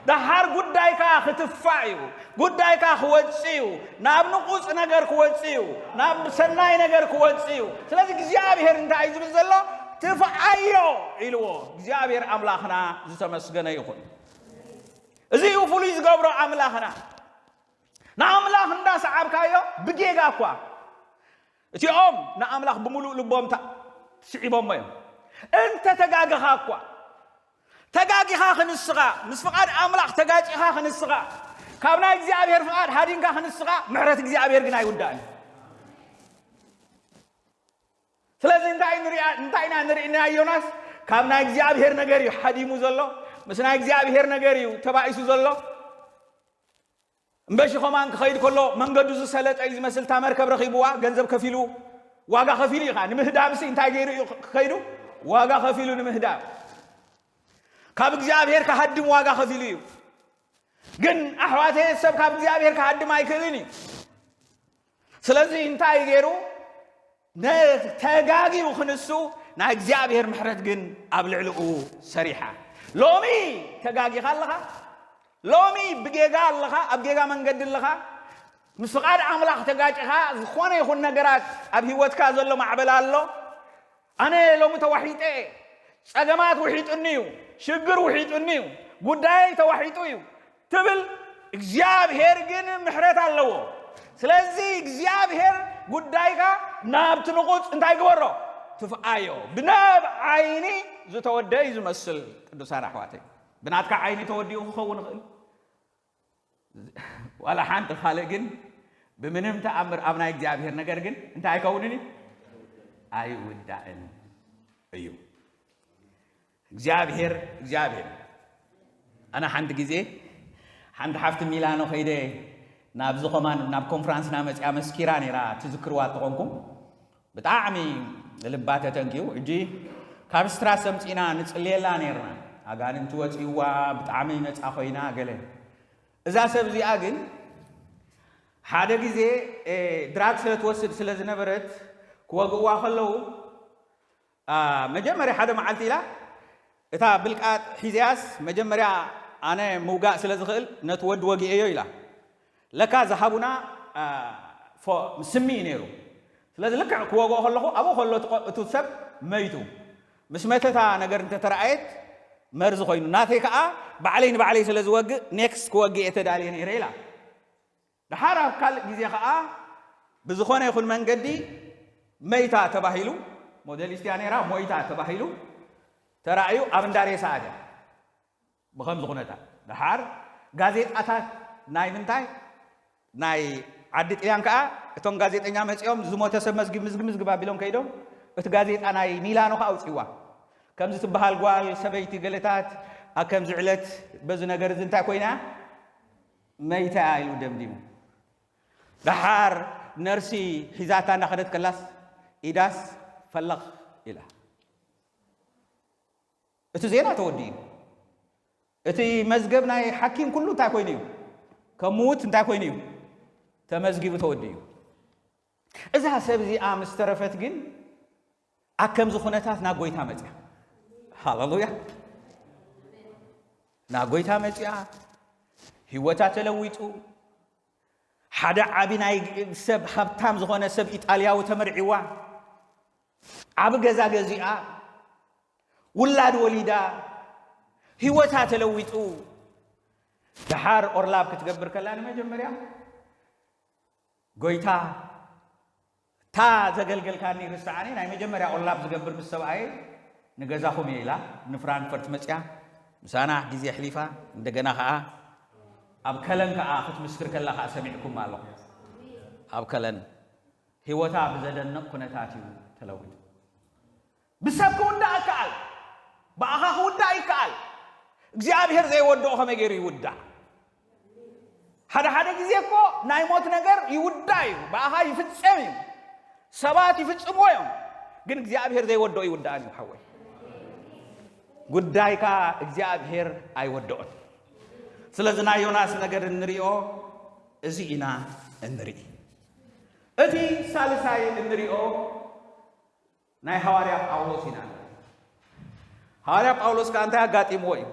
ደሓር ጉዳይካ ክትፋእ እዩ። ጉዳይካ ክወጽእ እዩ። ናብ ንቑጽ ነገር ክወጽእ እዩ። ናብ ሰናይ ነገር ክወጽእ እዩ። ስለዚ እግዚኣብሔር እንታይ እዩ ዝብል ዘሎ? ትፍኣዮ ኢልዎ። እግዚኣብሔር ኣምላኽና ዝተመስገነ ይኹን። እዚ እዩ ፍሉይ ዝገብሮ ኣምላኽና። ንኣምላኽ እንዳሰዓብካዮ ብጌጋ እኳ እቲኦም ንኣምላኽ ብምሉእ ልቦም ታ-፣ ስዒቦሞ እዮም። እንተ ተጋግኻ እኳ፣ ተጋጊኻ ክንስኻ፣ ምስ ፍቓድ ኣምላኽ ተጋጪኻ ክንስኻ፣ ካብ ናይ እግዚኣብሔር ፍቓድ ሃዲንካ ክንስኻ፣ ምሕረት እግዚኣብሔር ግን ኣይውዳእን እዩ። ስለዚ እንታይ ንሪኣ-፣ እንታይ ኢና ንርኢ? ናይ ዮናስ ካብ ናይ እግዚኣብሔር ነገር እዩ ሓዲሙ ዘሎ፣ ምስ ናይ እግዚኣብሔር ነገር እዩ ተባኢሱ ዘሎ። እምበሺ ኸማን ክኸይድ ከሎ መንገዱ ዝሰለጠ እዩ ዝመስል። እታ መርከብ ረኺብዋ፣ ገንዘብ ከፊሉ፣ ዋጋ ከፊሉ እዩ ኸዓ። ንምህዳምሲ እንታይ ገይሩ እዩ ክኸይዱ? ዋጋ ከፊሉ ንምህዳም። ካብ እግዚኣብሔር ክሃድም ዋጋ ከፊሉ እዩ። ግን ኣሕዋተየ፣ ሰብ ካብ እግዚኣብሔር ክሃድም ኣይክእልን እዩ። ስለዚ እንታይ ገይሩ? ነ-፣ ተጋጊዩ ክንሱ፣ ናይ እግዚኣብሔር ምሕረት ግን ኣብ ልዕሊኡ ሰሪሓ። ሎሚ ተጋጊኻ ኣለኻ? ሎሚ ብጌጋ ኣለኻ፣ ኣብ ጌጋ መንገዲ ኣለኻ፣ ምስ ፍቓድ ኣምላኽ ተጋጭኻ፣ ዝኾነ ይኹን ነገራት ኣብ ህይወትካ ዘሎ ማዕበል ኣሎ። ኣነ ሎሚ ተዋሒጠ እየ፣ ጸገማት ውሒጡኒ እዩ፣ ሽግር ውሒጡኒ እዩ፣ ጉዳይ ተዋሒጡ እዩ ትብል፣ እግዚኣብሔር ግን ምሕረት ኣለዎ። ስለዚ እግዚኣብሔር ጉዳይካ ናብቲ ንቑጽ እንታይ ግበሮ? ትፍኣዮ። ብነብ ዓይኒ ዝተወደአ እዩ ዝመስል። ቅዱሳን ኣሕዋተይ፣ ብናትካ ዓይኒ ተወዲኡ ክኸውን ይኽእል፣ ዋላ ሓንቲ ካልእ፣ ግን ብምንም ተኣምር ኣብ ናይ እግዚኣብሔር ነገር ግን እንታይ ኣይከውንን እዩ? ኣይውዳእን እዩ። እግዚኣብሔር እግዚኣብሔር። ኣነ ሓንቲ ግዜ ሓንቲ ሓፍቲ ሚላኖ ከይደ፣ ናብዚ ኮማን ናብ ኮንፍራንስና መፅያ መስኪራ ነይራ። ትዝክርዋ ተኾንኩም፣ ብጣዕሚ ልባ ተተንኪዩ። እጂ ካብ ስትራስ ሰምፂና ንፅልየላ ነይርና። ኣጋንንቲ ወፂዋ፣ ብጣዕሚ ነፃ ኮይና ገለ። እዛ ሰብ እዚኣ ግን ሓደ ግዜ ድራግ ስለ ትወስድ ስለ ዝነበረት፣ ክወግእዋ ከለዉ፣ መጀመርያ ሓደ መዓልቲ ኢላ፣ እታ ብልቃጥ ሒዘያስ፣ መጀመርያ ኣነ ምውጋእ ስለ ዝኽእል ነቲ ወዲ ወጊኤዮ ኢላ። ለካ ዝሃቡና ስሚ እዩ ነይሩ። ስለዚ ልክዕ ክወግኦ ከለኹ፣ ኣብኡ ከሎ እቲ ሰብ መይቱ። ምስ መተታ ነገር እንተተረኣየት መርዚ ኮይኑ፣ ናተይ ከዓ ባዕለይ ንባዕለይ ስለ ዝወግእ፣ ኔክስት ክወግእ እየ ተዳልየ ነይረ ኢላ። ደሓር ኣብ ካልእ ግዜ ከዓ ብዝኾነ ይኹን መንገዲ መይታ ተባሂሉ፣ ሞዴሊስት እያ ነይራ፣ ሞይታ ተባሂሉ ተራእዩ ኣብ እንዳ ሬሳ ኣትያ። ብኸምዚ ኩነታት ደሓር ጋዜጣታት ናይ ምንታይ ናይ ዓዲ ጥልያን ከዓ፣ እቶም ጋዜጠኛ መፂኦም ዝሞተ ሰብ መዝግብ፣ ምዝግብ፣ ምዝግብ ኣቢሎም ከይዶም፣ እቲ ጋዜጣ ናይ ሚላኖ ከዓ ኣውፅዋ። ከምዚ ትበሃል ጓል ሰበይቲ ገለታት ኣብ ከምዚ ዕለት በዚ ነገር እዚ እንታይ ኮይና? መይታ እያ ኢሉ ደምዲሙ። ደሓር ነርሲ ሒዛታ እናኸደት ከላስ ኢዳስ ፈለኽ ኢላ። እቲ ዜና ተወዲኡ። እቲ መዝገብ ናይ ሓኪም ኩሉ እንታይ ኮይኑ እዩ? ከም ምዉት እንታይ ኮይኑ እዩ? ተመዝጊቡ ተወዲኡ። እዛ ሰብ እዚኣ ምስ ተረፈት ግን ኣብ ከምዚ ኩነታት ናብ ጎይታ መፅያ። ሃሌሉያ! ናብ ጎይታ መፅያ፣ ህይወታ ተለዊጡ። ሓደ ዓቢ ናይ ሰብ ሃብታም ዝኾነ ሰብ ኢጣልያዊ ተመርዒዋ፣ ዓቢ ገዛ ገዚኣ፣ ውላድ ወሊዳ፣ ህይወታ ተለዊጡ። ደሓር ኦርላብ ክትገብር ከላ ንመጀመርያ ጎይታ፣ እታ ዘገልገልካኒ ርስዓኒ፣ ናይ መጀመርያ ኦርላብ ዝገብር ምስ ሰብኣየ ንገዛኹም እየ ኢላ ንፍራንክፈርት መፅያ ምሳና ግዜ ኣሕሊፋ። እንደገና ከዓ ኣብ ከለን ከዓ ክትምስክር ከላ ከዓ ሰሚዕኩም ኣለኹ። ኣብ ከለን ህይወታ ብዘደንቕ ኩነታት እዩ ተለዊጡ። ብሰብ ክውዳእ ይከኣል፣ ብኣኻ ክውዳእ ይከኣል። እግዚኣብሔር ዘይወድኦ ከመይ ገይሩ ይውዳእ? ሓደ ሓደ ግዜ እኮ ናይ ሞት ነገር ይውዳእ እዩ፣ ብኣኻ ይፍጸም እዩ፣ ሰባት ይፍጽምዎ እዮም። ግን እግዚኣብሔር ዘይወድኦ ይውዳእን እዩ ሓወይ። ጉዳይካ እግዚኣብሔር ኣይወድኦን። ስለዚ ናይ ዮናስ ነገር እንሪኦ እዚ ኢና እንርኢ። እቲ ሳልሳይ እንሪኦ ናይ ሃዋርያ ጳውሎስ ኢና። ሃዋርያ ጳውሎስ ከኣ እንታይ ኣጋጢምዎ እዩ?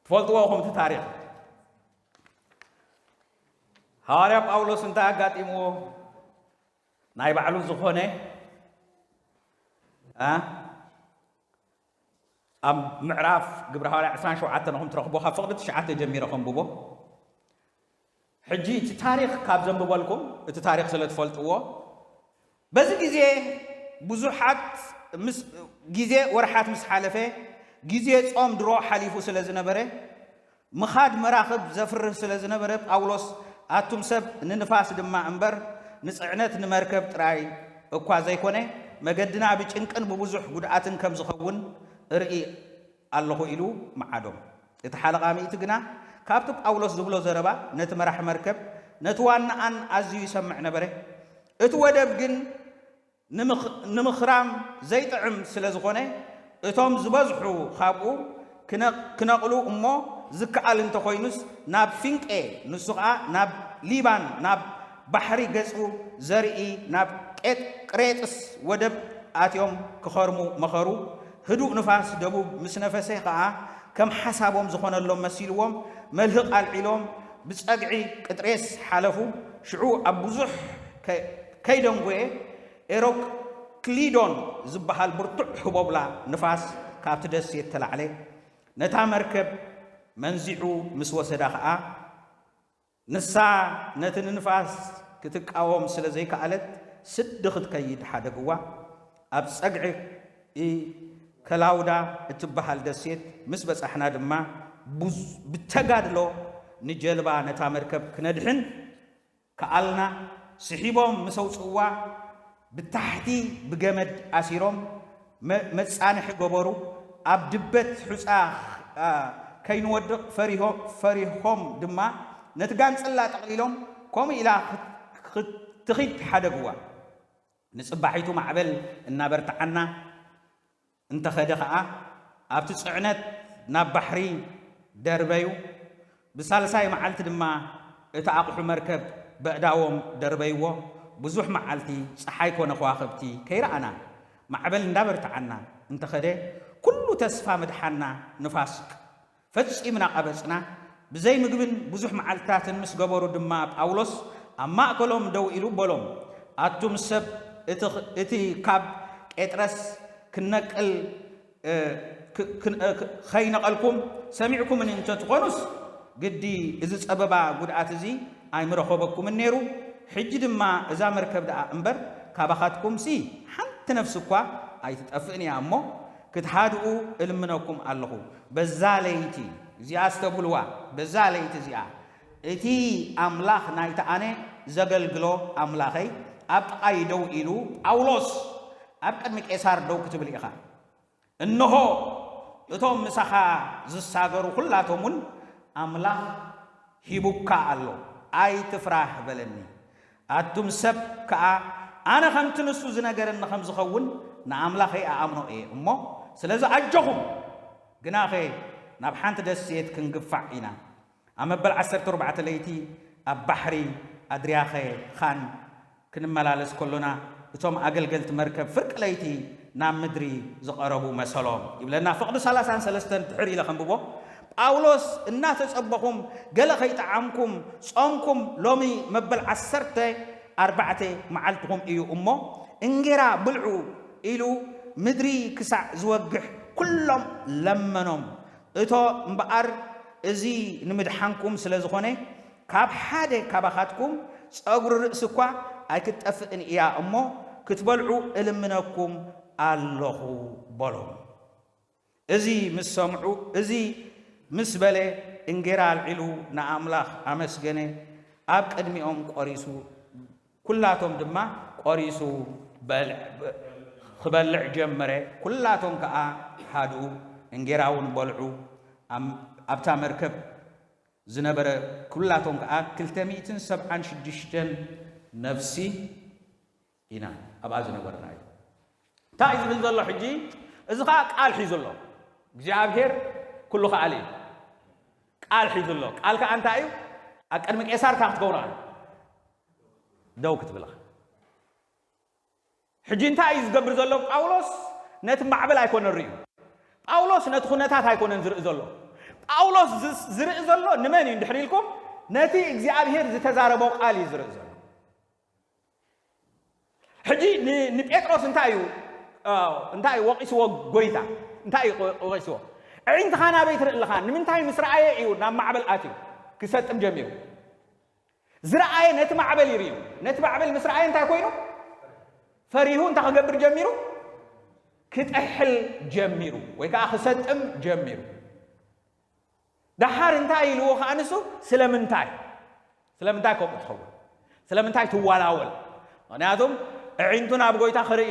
ትፈልጥዎ ኢኹም እቲ ታሪኽ። ሃዋርያ ጳውሎስ እንታይ ኣጋጢምዎ? ናይ ባዕሉ ዝኾነ፣ እ፣ ኣብ ምዕራፍ ግብረ ሃዋርያ ዕስራን ሸውዓተን ኢኹም ትረኽብዎ፣ ካብ ፍቕዲ ትሽዓተ ጀሚረ ከንብቦ። ሕጂ እቲ ታሪኽ ካብ ዘንብበልኩም፣ እቲ ታሪኽ ስለ ትፈልጥዎ፣ በዚ ግዜ ብዙሓት ምስ፣ ግዜ ወርሓት ምስ ሓለፈ፣ ግዜ ጾም ድሮ ሓሊፉ ስለ ዝነበረ፣ ምኻድ መራኽብ ዘፍርህ ስለ ዝነበረ፣ ጳውሎስ፣ ኣቱም ሰብ፣ ንንፋስ ድማ እምበር፣ ንጽዕነት ንመርከብ ጥራይ እኳ ዘይኮነ፣ መገድና ብጭንቅን ብብዙሕ ጉድኣትን ከም ዝኸውን እርኢ ኣለኹ፣ ኢሉ መዓዶም። እቲ ሓለቓ ሚእቲ ግና፣ ካብቲ ጳውሎስ ዝብሎ ዘረባ፣ ነቲ መራሒ መርከብ፣ ነቲ ዋናኣን ኣዝዩ ይሰምዕ ነበረ። እቲ ወደብ ግን ንምኽ-፣ ንምኽራም ዘይጥዕም ስለ ዝኾነ፣ እቶም ዝበዝሑ ካብኡ ክነ-፣ ክነቕሉ እሞ ዝከኣል እንተኾይኑስ፣ ናብ ፊንቄ፣ ንሱ ኸኣ ናብ ሊባን፣ ናብ ባሕሪ ገጹ ዘርኢ ናብ ቄጥ-፣ ቅሬጥስ ወደብ ኣትዮም ክኸርሙ መኸሩ። ህዱእ ንፋስ ደቡብ ምስ ነፈሰ ኸኣ፣ ከም ሓሳቦም ዝኾነሎም መሲልዎም መልህቕ ኣልዒሎም ብጸግዒ ቅጥሬስ ሓለፉ። ሽዑ ኣብ ብዙሕ ከ-፣ ከይደንጎየ ኤሮክሊዶን ዝበሃል ብርቱዕ ህቦብላ ንፋስ ካብቲ ደሴት ተላዕለ። ነታ መርከብ መንዚዑ ምስ ወሰዳ ኸኣ ንሳ ነቲ ንንፋስ ክትቃወም ስለ ዘይከኣለት ስዲ ክትከይድ ሓደግዋ። ኣብ ጸግዒ ከላውዳ እትበሃል ደሴት ምስ በጻሕና ድማ ቡዝ-፣ ብተጋድሎ ንጀልባ ነታ መርከብ ክነድሕን ከኣልና። ስሒቦም ምስ ኣውጽእዋ ብታሕቲ ብገመድ ኣሲሮም መ-፣ መጻንሒ ገበሩ። ኣብ ድበት ሑጻ፣ ኣ፣ ከይንወድቕ ፈሪሆ-፣ ፈሪሆም ድማ ነቲ ጋንጽላ ጠቕሊሎም ከምኡ ኢላ ክት-፣ ክትኺድ ሓደግዋ። ንጽባሒቱ ማዕበል እናበርትዓና እንተኸደ ኸኣ ኣብቲ ጽዕነት ናብ ባሕሪ ደርበዩ። ብሳልሳይ መዓልቲ ድማ እቲ ኣቕሑ መርከብ በእዳዎም ደርበይዎ። ብዙሕ መዓልቲ ጸሓይ ኮነ ከዋኽብቲ ከይረኣና፣ ማዕበል እንዳበርትዓና እንተኸደ፣ ኩሉ ተስፋ ምድሓና ንፋስ ፈጺምና ቀበጽና። ብዘይ ምግብን ብዙሕ መዓልትታትን ምስ ገበሩ ድማ ጳውሎስ ኣብ ማእከሎም ደው ኢሉ በሎም፣ ኣቱም ሰብ፣ እቲ ኽ-፣ እቲ ካብ ቄጥረስ ክነቅል እ፣ ክ-፣ ክ-፣ እ፣ ክ-፣ ኸይነቐልኩም ሰሚዕኩምኒ እንተትኾኑስ፣ ግዲ እዚ ጸበባ ጉድኣት እዚ ኣይምረኸበኩምን ነይሩ። ሕጂ ድማ እዛ መርከብ ደኣ እምበር ካባኻትኩምሲ ሓንቲ ነፍሲ እኳ ኣይትጠፍእን እያ እሞ፣ ክትሃድኡ እልምነኩም ኣለኹ። በዛ ለይቲ እዚኣ፣ ኣስተብህልዋ፣ በዛ ለይቲ እዚኣ እቲ ኣምላኽ ናይቲ ኣነ ዘገልግሎ ኣምላኸይ ኣብ ጥቓይ ደው ኢሉ፣ ጳውሎስ፣ ኣብ ቅድሚ ቄሳር ደው ክትብል ኢኻ። እንሆ፣ እቶም ምሳኻ ዝሳገሩ ኹላቶም እውን ኣምላኽ ሂቡካ ኣሎ፣ ኣይትፍራህ በለኒ። ኣቱም ሰብ ከኣ፣ ኣነ ከምቲ ንሱ ዝነገረኒ ከም ዝኸውን ንኣምላኸይ እኣምኖ እየ እሞ፣ ስለዚ ኣጆኹም፣ ግናኸ ናብ ሓንቲ ደሴት ክንግፋዕ ኢና። ኣብ መበል ዓሰርተ ኣርባዕተ ለይቲ ኣብ ባሕሪ ኣድርያኸ ኻን ክንመላለስ ከሎና፣ እቶም ኣገልገልቲ መርከብ ፍርቂ ለይቲ ናብ ምድሪ ዝቐረቡ መሰሎም ይብለና። ፍቕዲ ሰላሳን ሰለስተን ድሕር ኢለ ከንብቦ። ጳውሎስ፣ እናተጸበኹም ገለ ከይጠዓምኩም ጾምኩም፣ ሎሚ መበል ዓሰርተ ኣርባዕተ መዓልትኹም እዩ እሞ፣ እንጌራ ብልዑ ኢሉ ምድሪ ክሳዕ ዝወግሕ ኩሎም ለመኖም። እቶ እምበኣር፣ እዚ ንምድሓንኩም ስለ ዝኾነ፣ ካብ ሓደ ካባኻትኩም ጸጉሪ ርእሲ እኳ ኣይክትጠፍእን እያ እሞ፣ ክትበልዑ እልምነኩም ኣለኹ በሎም። እዚ ምስ ሰምዑ፣ እዚ ምስ በለ፣ እንጌራ ኣልዒሉ ንኣምላኽ ኣመስገነ፣ ኣብ ቅድሚኦም ቈሪሱ፣ ኩላቶም ድማ ቈሪሱ በልዕ-፣ ክበልዕ ጀመረ። ኩላቶም ከኣ ሃድኡ፣ እንጌራ እውን በልዑ። ኣም-፣ ኣብታ መርከብ ዝነበረ ኩላቶም ከኣ ክልተ ሚእትን ሰብዓን ሽዱሽተን ነፍሲ ኢና ኣብኣ ዝነበርና እዩ። እንታይ እዩ ዝብል ዘሎ ሕጂ? እዚ ኸኣ ቃል ሒዙ ኣሎ። እግዚኣብሔር ኩሉ ከኣል እዩ። ቃል ሒዙ ኣሎ። ቃል ከኣ እንታይ እዩ? ኣብ ቅድሚ ቄሳር እንታይ ክትገብሮ? ደው ክትብል ኢኻ። ሕጂ እንታይ እዩ ዝገብር ዘሎ ጳውሎስ? ነቲ ማዕበል ኣይኮነን ርእዩ። ጳውሎስ ነቲ ኩነታት ኣይኮነን ዝርኢ ዘሎ። ጳውሎስ ዝ-፣ ዝርኢ ዘሎ ንመን እዩ እንድሕር ኢልኩም? ነቲ እግዚኣብሔር ዝተዛረቦ ቃል እዩ ዝርኢ ዘሎ። ሕጂ ን-፣ ንጴጥሮስ እንታይ እዩ፣ እ፣ እንታይ እዩ ወቒስዎ ጎይታ? እንታይ እዩ ወ-፣ ወቒስዎ? "ኣዒንትኻ ናበይ ትርኢ ኣለኻ?" ንምንታይ ምስ ረኣየ እዩ ናብ ማዕበል ኣትዩ ክሰጥም ጀሚሩ? ዝረኣየ ነቲ ማዕበል እዩ ርእዩ። ነቲ ማዕበል ምስ ረኣየ እንታይ ኮይኑ? ፈሪሁ እንታይ ክገብር ጀሚሩ? ክጥሕል ጀሚሩ፣ ወይ ከዓ ክሰጥም ጀሚሩ። ደሓር እንታይ ኢልዎ ከዓ ንሱ? ስለምንታይ? ስለምንታይ ከምኡ ትኸውን? ስለምንታይ ትዋላወል? ምኽንያቱም ኣዒንቱ ናብ ጎይታ ክርኢ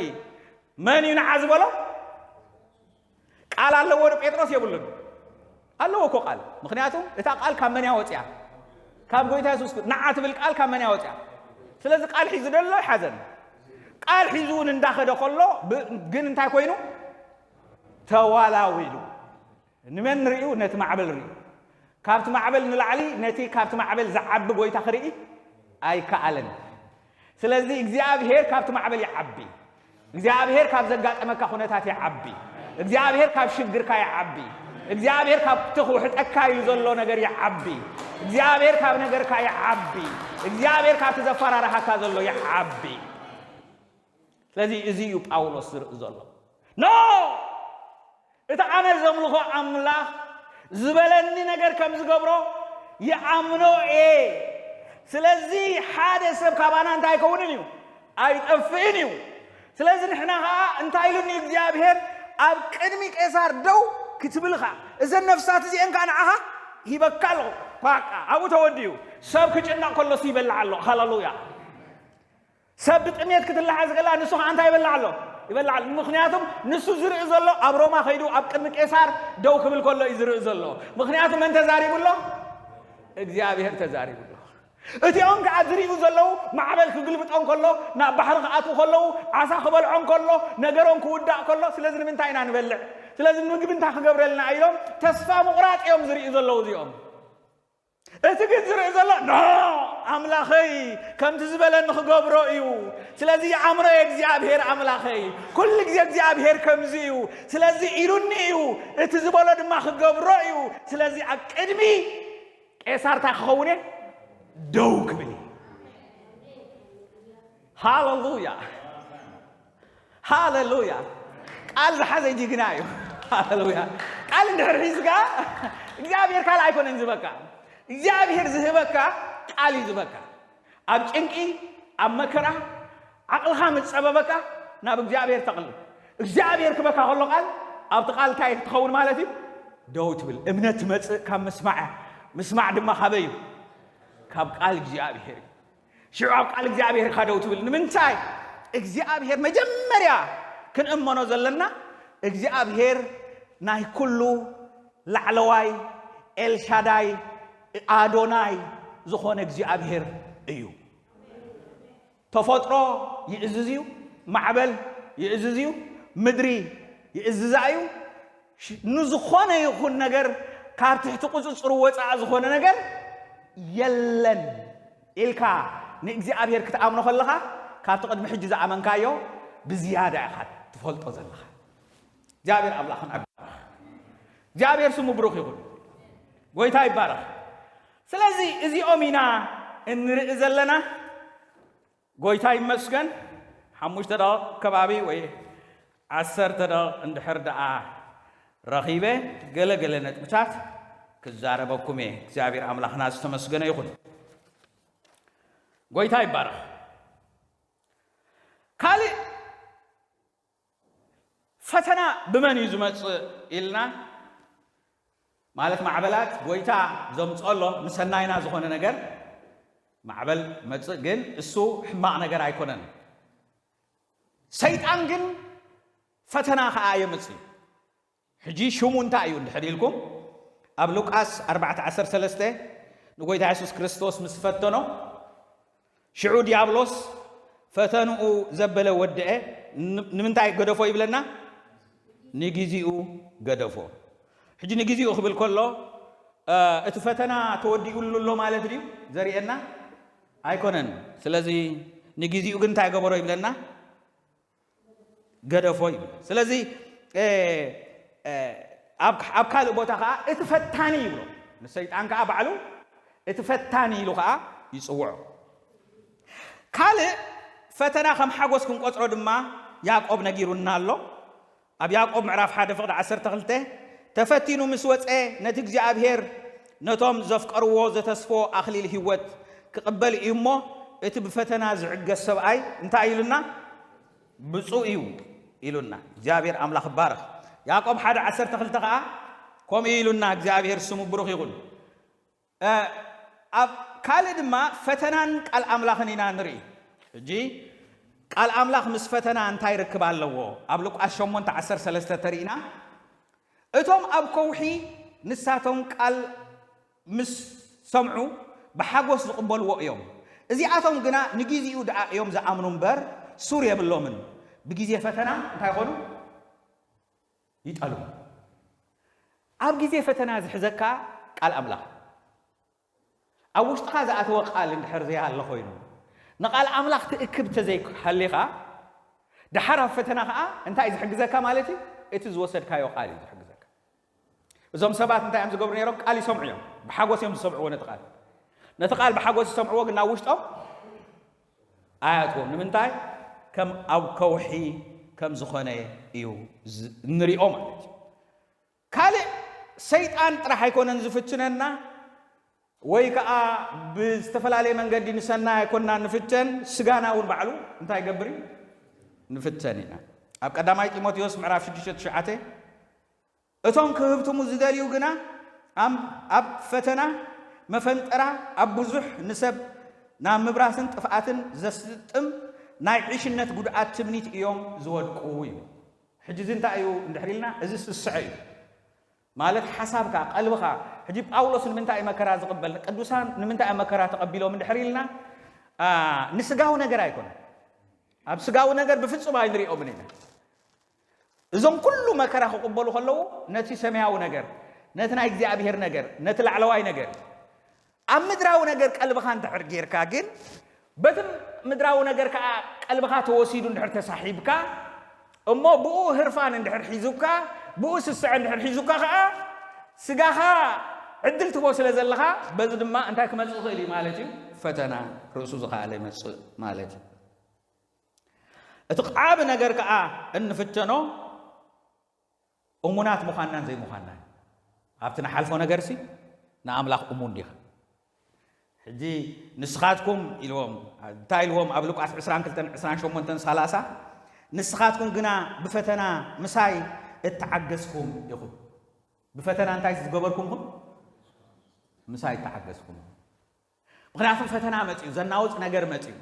መን እዩ ንዓ ዝበሎ? ቃል ኣለዎ ዶ ጴጥሮስ? የብሉን። ኣለዎ እኮ ቃል። ምኽንያቱ እታ ቃል ካብ መን እያ ወፂኣ? ካብ ጎይታ የሱስ ክርስቶስ። ንዓ ትብል ቃል ካብ መን እያ ወፂኣ? ስለዚ ቃል ሒዙ ደሎ ኣይሓዘን። ቃል ሒዙ እውን እንዳኸደ ከሎ ብ-፣ ግን እንታይ ኮይኑ? ተዋላዊሉ። ንመን ርእዩ? ነቲ ማዕበል ርእዩ። ካብቲ ማዕበል ንላዕሊ ነቲ ካብቲ ማዕበል ዝዓቢ ጎይታ ክርኢ ኣይከኣለን። ስለዚ እግዚኣብሔር ካብቲ ማዕበል ይዓቢ። እግዚኣብሔር ካብ ዘጋጠመካ ኩነታት ይዓቢ። እግዚኣብሔር ካብ ሽግርካ ይዓቢ። እግዚኣብሔር ካብቲ ክውሕጠካ ኢሉ ዘሎ ነገር ይዓቢ። እግዚኣብሔር ካብ ነገርካ ይዓቢ። እግዚኣብሔር ካብቲ ዘፈራርሃካ ዘሎ ይዓቢ። ስለዚ እዚ እዩ ጳውሎስ ዝርኢ ዘሎ። ኖ! እቲ ኣነ ዘምልኾ ኣምላኽ ዝበለኒ ነገር ከም ዝገብሮ ይኣምኖ እየ። ስለዚ ሓደ ሰብ ካባና እንታይ ኣይከውንን እዩ? ኣይጠፍእን እዩ። ስለዚ ንሕና ኸዓ እንታይ ኢሉኒ እግዚኣብሔር? ኣብ ቅድሚ ቄሳር ደው ክትብል ኸዓ እዘን ነፍሳት እዚአን ከዓ ንዓኻ ሂበካ ኣለኹ። ባቃ ኣብኡ ተወዲኡ። ሰብ ክጭነቕ ከሎስ ይበልዕ ኣሎ። ሃሌሉያ። ሰብ ብጥሜት ክትለሓዝ ከላ ንሱ ኸዓ እንታይ ይበልዕ ኣሎ? ይበልዕ ኣሎ። ምኽንያቱም ንሱ ዝርኢ ዘሎ ኣብ ሮማ ከይዱ ኣብ ቅድሚ ቄሳር ደው ክብል ከሎ እዩ ዝርኢ ዘሎ። ምኽንያቱም መን ተዛሪቡ ኣሎ? እግዚኣብሔር ተዛሪቡ ኣሎ። እቲኦም ከዓ ዝርእዩ ዘለዉ ማዕበል ክግልብጦም ከሎ፣ ናብ ባሕሪ ክኣትዉ ከለዉ፣ ዓሳ ክበልዖም ከሎ፣ ነገሮም ክውዳእ ከሎ፣ ስለዚ ንምንታይ ኢና ንበልዕ? ስለዚ ምግቢ እንታይ ክገብረልና ኢሎም ተስፋ ምቑራጥ እዮም ዝርእዩ ዘለዉ እዚኦም። እቲ ግን ዝርኢ ዘሎ ኖ ኣምላኸይ ከምቲ ዝበለኒ ክገብሮ እዩ። ስለዚ ይኣምሮ እየ እግዚኣብሔር ኣምላኸይ ኩሉ ግዜ እግዚኣብሔር ከምዚ እዩ። ስለዚ ኢሉኒ እዩ፣ እቲ ዝበሎ ድማ ክገብሮ እዩ። ስለዚ ኣብ ቅድሚ ቄሳር እንታይ ክኸውን እየ? ደው ክብል እየ። ሃሌሉያ። ሃሌሉያ። ቃል ዝሓዘ ጅግና እዩ። ሃሌሉያ። ቃል እንድሕር ሒዝካ እግዚኣብሔር ካልእ ኣይኮነን ዝበካ። እግዚኣብሔር ዝህበካ ቃል እዩ ዝበካ። ኣብ ጭንቂ፣ ኣብ መከራ ዓቕልኻ ምስ ጸበበካ ናብ እግዚኣብሔር ተቕልብ። እግዚኣብሔር ክበካ ከሎ ቃል ኣብቲ ቃል እንታይ ትኸውን ማለት እዩ? ደው ትብል። እምነት ትመጽእ ካብ ምስማዕ እያ። ምስማዕ ድማ ካበይ እዩ? ካብ ቃል እግዚኣብሔር እዩ። ሽዑ ኣብ ቃል እግዚኣብሔር ኢኻ ደው ትብል። ንምንታይ? እግዚኣብሔር መጀመርያ ክንእመኖ ዘለና እግዚኣብሔር ናይ ኩሉ ላዕለዋይ ኤልሻዳይ ኣዶናይ ዝኾነ እግዚኣብሔር እዩ። ተፈጥሮ ይእዝዝ እዩ፣ ማዕበል ይእዝዝ እዩ፣ ምድሪ ይእዝዛ እዩ። ንዝኾነ ይኹን ነገር ካብ ትሕቲ ቁፅፅሩ ወፃእ ዝኾነ ነገር የለን ኢልካ ንእግዚኣብሔር ክትኣምኖ ከለኻ ካብቲ ቅድሚ ሕጂ ዝኣመንካዮ ብዝያዳ ኢኻ ትፈልጦ ዘለኻ። እግዚኣብሔር ኣምላኽን ኣባርኽ። እግዚኣብሔር ስሙ ብሩኽ ይኹን። ጎይታ ይባረኽ። ስለዚ እዚኦም ኢና እንርኢ ዘለና። ጎይታ ይመስገን። ሓሙሽተ ደቂቕ ከባቢ ወይ ዓሰርተ ደቂቕ እንድሕር ደኣ ረኺበ ገለ ገለ ነጥብታት ክዛረበኩም እየ። እግዚኣብሔር ኣምላኽና ዝተመስገነ ይኹን። ጎይታ ይባረኽ። ካልእ ፈተና ብመን እዩ ዝመጽእ ኢልና፣ ማለት ማዕበላት ጎይታ ዘምጽኦ ኣሎ ንሰናይና ዝኾነ ነገር ማዕበል መጽእ፣ ግን እሱ ሕማቕ ነገር ኣይኮነን። ሰይጣን ግን ፈተና ኸዓ የምጽእ እዩ። ሕጂ ሽሙ እንታይ እዩ እንድሕር ኢልኩም፣ ኣብ ሉቃስ ኣርባዕተ ዓሰርተ ሰለስተ ንጎይታ የሱስ ክርስቶስ ምስ ፈተኖ፣ ሽዑ ዲያብሎስ ፈተንኡ ዘበለ ወድአ። ን-፣ ንምንታይ ገደፎ ይብለና? ንግዜኡ ገደፎ። ሕጂ ንግዜኡ ክብል ከሎ፣ እ፣ እቲ ፈተና ተወዲኡሉ ኣሎ ማለት ድዩ ዘርእየና? ኣይኮነን። ስለዚ ንግዜኡ ግን እንታይ ገበሮ ይብለና? ገደፎ ይብሎ። ስለዚ፣ እ፣ እ፣ ኣብ፣ ኣብ ካልእ ቦታ ኸዓ እቲ ፈታኒ ይብሎ። ንሰይጣን ከኣ ባዕሉ እቲ ፈታኒ ኢሉ ኸዓ ይጽውዖ። ካልእ ፈተና ከም ሓጎስ ክንቆጽሮ ድማ ያዕቆብ ነጊሩና ኣሎ። ኣብ ያዕቆብ ምዕራፍ ሓደ ፍቕዲ ዓሰርተ ክልተ፣ "ተፈቲኑ ምስ ወጸ ነቲ እግዚኣብሔር ነቶም ዘፍቀርዎ ዘተስፎ ኣኽሊል ህይወት ክቕበል እዩ እሞ፣ እቲ ብፈተና ዝዕገስ ሰብኣይ እንታይ ኢሉና?" ብፁዕ እዩ ኢሉና። እግዚኣብሔር ኣምላኽ ይባረኽ። ያዕቆብ ሓደ ዓሰርተ ክልተ ኸዓ ከምኡ ኢሉና፣ እግዚኣብሔር ስሙ ብሩኽ ይኹን። እ፣ ኣብ ካልእ ድማ ፈተናን ቃል ኣምላኽን ኢና ንርኢ። ሕጂ ቃል ኣምላኽ ምስ ፈተና እንታይ ርክብ ኣለዎ? ኣብ ሉቃስ ሸሞንተ ዓሰርተ ሰለስተ ተሪእና፣ "እቶም ኣብ ከውሒ ንሳቶም ቃል ምስ ሰምዑ ብሓጎስ ዝቕበልዎ እዮም። እዚኣቶም ግና ንግዜኡ ደኣ እዮም ዝኣምኑ እምበር ሱር የብሎምን። ብግዜ ፈተና እንታይ ይኾኑ? ይጠልሙ።" ኣብ ግዜ ፈተና ዝሕዘካ ቃል ኣምላኽ። ኣብ ውሽጥኻ ዝኣተወ ቃል እንድሕር ዘይሃለ ኮይኑ፣ ንቃል ኣምላኽ ትእክብ ተዘይሃሊኻ፣ ደሓር ኣብ ፈተና ኸዓ እንታይ እዩ ዝሕግዘካ ማለት እዩ? እቲ ዝወሰድካዮ ቃል እዩ ዝሕግዘካ። እዞም ሰባት እንታይ እዮም ዝገብሩ ነይሮም? ቃል ይሰምዑ እዮም። ብሓጎስ እዮም ዝሰምዕዎ ነቲ ቃል። ነቲ ቃል ብሓጎስ ይሰምዕዎ፣ ግን ናብ ውሽጦም ኣያትዎም። ንምንታይ? ከም ኣብ ከውሒ ከም ዝኾነ እዩ ዝ- እንሪኦ ማለት እዩ። ካልእ ሰይጣን ጥራሕ ኣይኮነን ዝፍትነና፣ ወይ ከዓ ብዝተፈላለየ መንገዲ ንሰናይ ኣይኮንና ንፍተን፣ ስጋና እውን ባዕሉ እንታይ ይገብር እዩ? ንፍተን ኢና። ኣብ ቀዳማይ ጢሞቴዎስ ምዕራፍ ሽዱሽተ ትሽዓተ፣ እቶም ክህብትሙ ዝደልዩ ግና ኣም- ኣብ ፈተና መፈንጠራ፣ ኣብ ብዙሕ ንሰብ ናብ ምብራስን ጥፍኣትን ዘስጥም ናይ ዕሽነት ጉድኣት ትምኒት እዮም ዝወድቁ እዩ። ሕጂ እዚ እንታይ እዩ እንድሕር ኢልና፣ እዚ ስስዐ እዩ። ማለት ሓሳብካ፣ ቀልብኻ። ሕጂ ጳውሎስ ንምንታይ እዩ መከራ ዝቕበል? ቅዱሳን ንምንታይ እዮም መከራ ተቐቢሎም እንድሕር ኢልና፣ ኣ፣ ንስጋዊ ነገር ኣይኮነን። ኣብ ስጋዊ ነገር ብፍጹም ኣይንሪኦምን ኢና። እዞም ኩሉ መከራ ክቕበሉ ከለዉ ነቲ ሰማያዊ ነገር፣ ነቲ ናይ እግዚኣብሔር ነገር፣ ነቲ ላዕለዋይ ነገር፣ ኣብ ምድራዊ ነገር ቀልብኻ እንድሕር ጌርካ ግን፣ በቲ ምድራዊ ነገር ከኣ ቀልብኻ ተወሲዱ እንድሕር ተሳሒብካ፣ እሞ ብኡ ህርፋን እንድሕር ሒዙካ፣ ብኡ ስስዐ እንድሕር ሒዙካ ከኣ፣ ስጋኻ ዕድል ትቦ ስለ ዘለኻ፣ በዚ ድማ እንታይ ክመጽእ ይኽእል እዩ ማለት እዩ? ፈተና ርእሱ ዝኸኣለ ይመጽእ ማለት እዩ። እቲ ዓቢ ነገር ከኣ እንፍተኖ እሙናት ምዃንናን ዘይምዃንናን። ኣብቲ ንሓልፎ ነገርሲ ንኣምላኽ እሙን ዲኻ? ሕጂ ንስኻትኩም ኢልዎም፣ እንታይ ኢልዎም? ኣብ ሉቃስ ዕስራን ክልተን፣ ዕስራን ሸሞንተን፣ ሰላሳ፣ ንስኻትኩም ግና ብፈተና ምሳይ እተዓገስኩም ኢኹም። ብፈተና እንታይ ዝገበርኩም ኢኹም? ምሳይ እተዓገስኩም። ምኽንያቱም ፈተና መጽዩ፣ ዘናውጽ ነገር መጽዩ።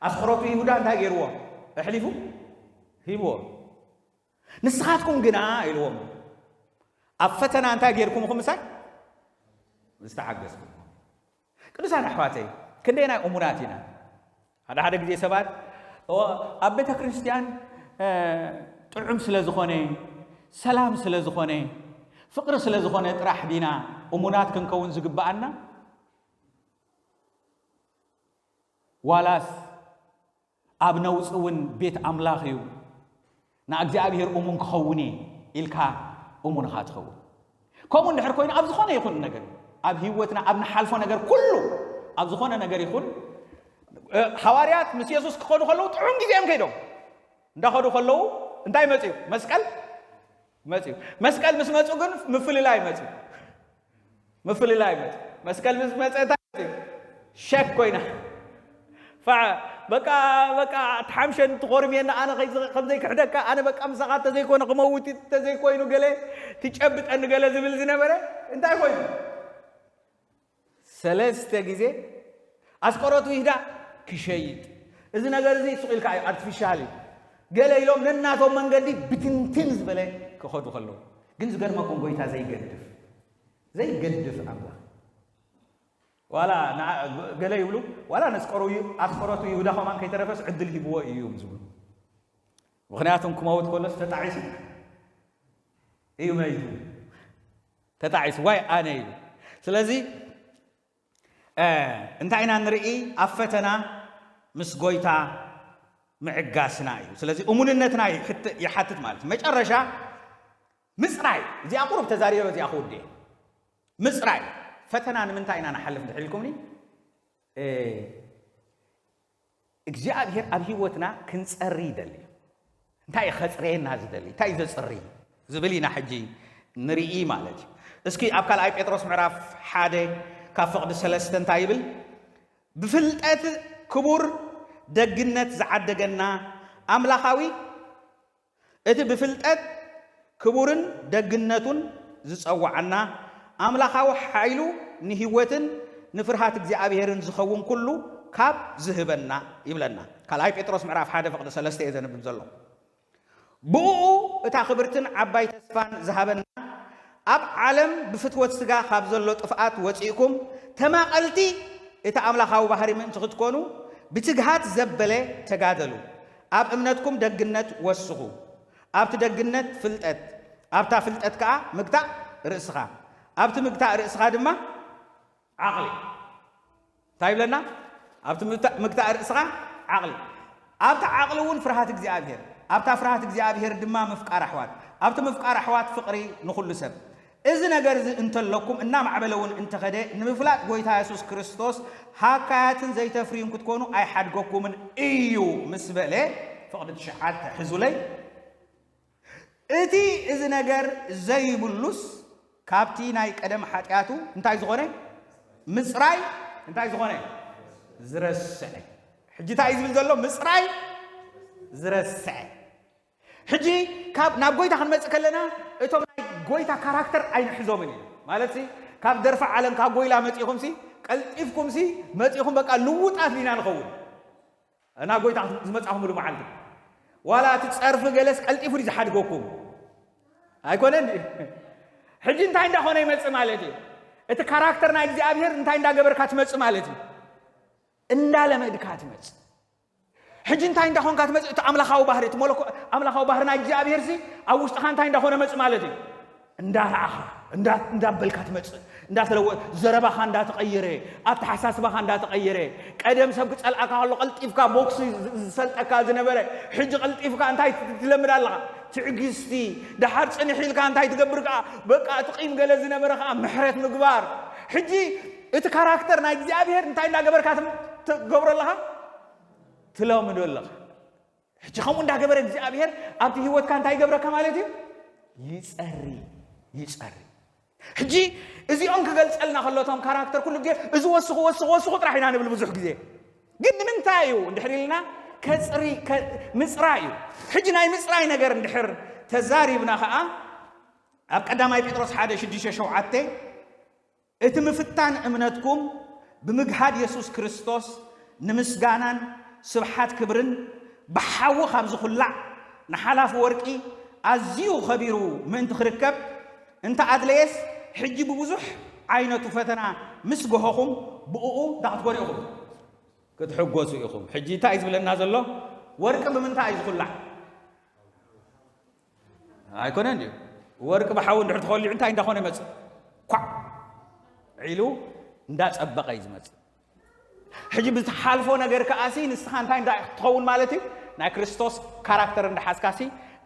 ኣስቆሮቱ ይሁዳ እንታይ ገይርዎ? ኣሕሊፉ ሂብዎ። ንስኻትኩም ግና ኢልዎም፣ ኣብ ፈተና እንታይ ገይርኩም ኢኹም ምሳይ? ዝተዓገስኩም። ቅዱሳን ኣሕዋተይ፣ ክንደየናይ እሙናት ኢና? ሓደ ሓደ ግዜ ሰባት፣ "ኦ፣ ኣብ ቤተ ክርስቲያን፣ እ፣ ጥዑም ስለ ዝኾነ፣ ሰላም ስለ ዝኾነ፣ ፍቕሪ ስለ ዝኾነ ጥራሕ ዲና እሙናት ክንከውን ዝግብኣና? ዋላስ ኣብ ነውጺ እውን ቤት ኣምላኽ እዩ፣ ንእግዚኣብሔር እሙን ክኸውን እየ ኢልካ እሙን ኢኻ ትኸውን?" ከምኡ እንድሕር ኮይኑ ኣብ ዝኾነ ይኹን ነገር፣ ኣብ ህይወትና ኣብ ንሓልፎ ነገር ኩሉ፣ ኣብ ዝኾነ ነገር ይኹን፣ እ፣ ሃዋርያት ምስ የሱስ ክኸዱ ከለዉ ጥዑም ግዜ እዮም ከይዶም። እንዳኸዱ ከለዉ እንታይ መጽዩ? መስቀል መጽዩ። መስቀል ምስ መጹ ግን ምፍልላይ መጽዩ። ምፍልላይ መጽዩ። መስቀል ምስ መጸ እንታይ መጽዩ? ሸክ ኮይና። ፋ-፣ በቃ፣ በቃ፣ ተሓምሸን ትኾርምየና፣ ኣነ ከይ-፣ ከም ዘይክሕደካ፣ ኣነ በቃ ምሳኻ እንተዘይኮነ ክመውት እዩ፣ እንተዘይኮይኑ ገለ ትጨብጠኒ ገለ ዝብል ዝነበረ፣ እንታይ ኮይኑ? ሰለስተ ግዜ ኣስቆሮቱ ይህዳ ክሸይጥ። እዚ ነገር እዚ ሱቕ ኢልካ እዩ፣ ኣርቲፊሻል እዩ። ገለ ኢሎም ነናቶም መንገዲ ብትንትን ዝበለ ክኸዱ ከለዉ። ግን ዝገርመኩም ጎይታ ዘይገድፍ፣ ዘይገድፍ ኣምላኽ። ዋላ ንዓ-፣ ገለ ይብሉ፣ ዋላ ነስቆሩ-፣ ኣስቆሮቱ ይሁዳ ከማን ከይተረፈስ ዕድል ሂብዎ እዩ እዮም ዝብሉ። ምኽንያቱም ክመውት ከሎስ ተጣዒሱ እዩ መይቱ። ተጣዒሱ፣ "ዋይ ኣነ" ኢሉ። ስለዚ፣ እ፣ እንታይ ኢና ንርኢ? ኣብ ፈተና ምስ ጎይታ ምዕጋስና እዩ። ስለዚ እሙንነትና ይሕት-፣ ይሓትት ማለት እዩ። መጨረሻ ምጽራይ፣ እዚኣ ቁሩብ ተዛሪበ፣ በዚኣ ክውድእ። ምጽራይ፣ ፈተና ንምንታይ ኢና ንሓልፍ እንድሕር ኢልኩምኒ? እ፣ እግዚኣብሔር ኣብ ህይወትና ክንጸሪ ይደሊ። እንታይ እዩ ከጽረየና ዝደሊ? እንታይ እዩ ዘጽሪ ዝብል ኢና ሕጂ ንርኢ ማለት እዩ። እስኪ ኣብ ካልኣይ ጴጥሮስ ምዕራፍ ሓደ ካብ ፍቕዲ ሰለስተ እንታይ ይብል? "ብፍልጠት ክቡር ደግነት ዝዓደገና ኣምላኻዊ፣ እቲ ብፍልጠት ክቡርን ደግነቱን ዝጸውዓና ኣምላኻዊ ሓይሉ ንህይወትን ንፍርሃት እግዚኣብሔርን ዝኸውን ኩሉ ካብ ዝህበና" ይብለና። ካልኣይ ጴጥሮስ ምዕራፍ ሓደ ፍቕዲ ሰለስተ እየ ዘንብብ ዘሎ። "ብእኡ እታ ክብርትን ዓባይ ተስፋን ዝሃበና፣ ኣብ ዓለም ብፍትወት ስጋ ካብ ዘሎ ጥፍኣት ወጺእኩም፣ ተማቐልቲ እቲ ኣምላኻዊ ባህሪ ምእንቲ ክትኮኑ፣ ብትግሃት ዘበለ ተጋደሉ። ኣብ እምነትኩም ደግነት ወስኹ፣ ኣብቲ ደግነት ፍልጠት፣ ኣብታ ፍልጠት ከኣ ምግታእ ርእስኻ፣ ኣብቲ ምግታእ ርእስኻ ድማ ዓቕሊ." እንታይ ይብለና? ኣብቲ ምግታ-፣ ምግታእ ርእስኻ ዓቕሊ፣ ኣብቲ ዓቕሊ እውን ፍርሃት እግዚኣብሔር፣ ኣብታ ፍርሃት እግዚኣብሔር ድማ ምፍቃር ኣሕዋት፣ ኣብቲ ምፍቃር ኣሕዋት ፍቕሪ ንኹሉ ሰብ፣ እዚ ነገር እዚ እንተለኩም እናማዕበለ እውን እንተኸደ ንምፍላጥ ጎይታ የሱስ ክርስቶስ ሃካያትን ዘይተፍርዩን ክትኮኑ ኣይሓድገኩምን እዩ ምስ በለ፣ ፍቕዲ ትሽዓተ ሕዙለይ። እቲ እዚ ነገር ዘይብሉስ ካብቲ ናይ ቀደም ሓጢኣቱ እንታይ ዝኾነ? ምጽራይ እንታይ ዝኾነ? ዝረስዐ። ሕጂ እንታይ እዩ ዝብል ዘሎ? ምጽራይ ዝረስዐ። ሕጂ ካብ ናብ ጎይታ ክንመጽእ ከለና እቶም ናይ ጎይታ ካራክተር ኣይንሕዞምን ኢና። ማለት ሲ ካብ ደርፊ ዓለም ካብ ጎይላ መጺኹም ሲ ቀልጢፍኩም ሲ መጺኹም በቃ ልውጣት ዲና ንኸውን። ናብ ጎይታ ዝመጻኹምሉ መዓልቲ ዋላ እቲ ጸርፊ ገለስ ቀልጢፉ ድዩ ዝሓድገኩም? ኣይኮነን ድዩ? ሕጂ እንታይ እንዳኾነ ይመጽእ ማለት እዩ? እቲ ካራክተር ናይ እግዚኣብሔር እንታይ እንዳገበርካ ትመጽእ ማለት እዩ? እንዳለመድካ ትመጽእ። ሕጂ እንታይ እንዳኾንካ ትመጽእ? እቲ ኣምላኻዊ ባህሪ፣ እቲ መለኮ-፣ ኣምላኻዊ ባህሪ ናይ እግዚኣብሔር ሲ ኣብ ውሽጥኻ እንታይ እንዳኾነ መጽእ ማለት እዩ? እንዳረኣኻ፣ እንዳ-፣ እንዳበልካ ትመጽእ፣ እንዳተለወ-፣ ዘረባኻ እንዳተቐየረ፣ ኣተሓሳስባኻ እንዳተቐየረ፣ ቀደም ሰብ ክጸልኣካ ከሎ ቀልጢፍካ ቦክሲ ዝ-፣ ዝሰልጠካ ዝነበረ፣ ሕጂ ቀልጢፍካ እንታይ ት-፣ ትለምድ ኣለኻ? ትዕግስቲ። ደሓር ጽንሕ ኢልካ እንታይ ትገብር ከኣ? በቃ እቲ ቂም ገለ ዝነበረ ከኣ ምሕረት ምግባር። ሕጂ እቲ ካራክተር ናይ እግዚኣብሔር እንታይ እንዳገበርካ ትም-፣ ትገብሮ ኣለኻ? ትለምዶ ኣለኻ። ሕጂ ከምኡ እንዳገበረ እግዚኣብሔር ኣብቲ ህይወትካ እንታይ ይገብረካ ማለት እዩ? ይጸሪ፣ ይጸሪ። ሕጂ እዚኦም ክገልጸልና ከሎ እቶም ካራክተር ኩሉ ግዜ እዚ ወስኹ፣ ወስኹ፣ ወስኹ ጥራሕ ኢና ንብል ብዙሕ ግዜ። ግን ንምንታይ እዩ እንድሕር ኢልና ከጽሪ፣ ከ-፣ ምጽራይ እዩ። ሕጂ ናይ ምጽራይ ነገር እንድሕር ተዛሪብና ኸኣ ኣብ ቀዳማይ ጴጥሮስ ሓደ ሽዱሽተ ሸውዓተ እቲ ምፍታን እምነትኩም ብምግሃድ የሱስ ክርስቶስ ንምስጋናን ስብሓት ክብርን ብሓዊ ካብ ዝኹላዕ ንሓላፊ ወርቂ ኣዝዩ ኸቢሩ ምእንቲ ክርከብ እንተ ኣድለየስ፣ ሕጂ ብብዙሕ ዓይነቱ ፈተና ምስ ገሆኹም ብእኡ እንታይ ክትኮኑ ኢኹም? ክትሕጎሱ ኢኹም። ሕጂ እንታይ እዩ ዝብለና ዘሎ? ወርቂ ብምንታይ እዩ ዝኹላዕ? ኣይኮነን ድዩ? ወርቂ ብሓዊ እንድሕር ተኾሊዑ እንታይ እንዳኾነ ይመጽእ? ኳዕ ኢሉ እንዳጸበቐ እዩ ዝመጽእ። ሕጂ ብትሓልፎ ነገር ከኣሲ ንስኻ እንታይ እንዳ ትኸውን ማለት እዩ? ናይ ክርስቶስ ካራክተር እንዳሓዝካሲ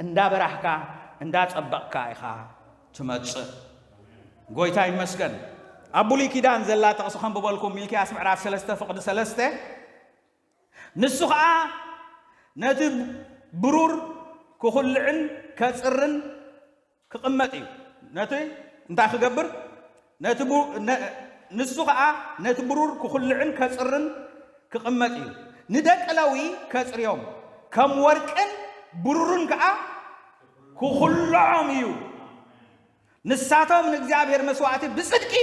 እንዳበራህካ እንዳጸበቕካ ኢኻ ትመጽእ። ጎይታ ይመስገን። ኣብ ብሉይ ኪዳን ዘላ ጥቕሲ ከንብበልኩም፣ ሚልክያስ ምዕራፍ ሰለስተ ፍቕዲ ሰለስተ። ንሱ ኸኣ ነቲ ብሩር ክኹልዕን ከጽርን ክቕመጥ እዩ። ነቲ እንታይ ክገብር? ነቲ ቡ-፣ ነ-፣ ንሱ ኸኣ ነቲ ብሩር ክኹልዕን ከጽርን ክቕመጥ እዩ። ንደቂ ለዊ ከጽርዮም፣ ከም ወርቅን ብሩርን ከኣ ክኹልዖም እዩ። ንሳቶም ንእግዚኣብሔር መስዋእቲ ብጽድቂ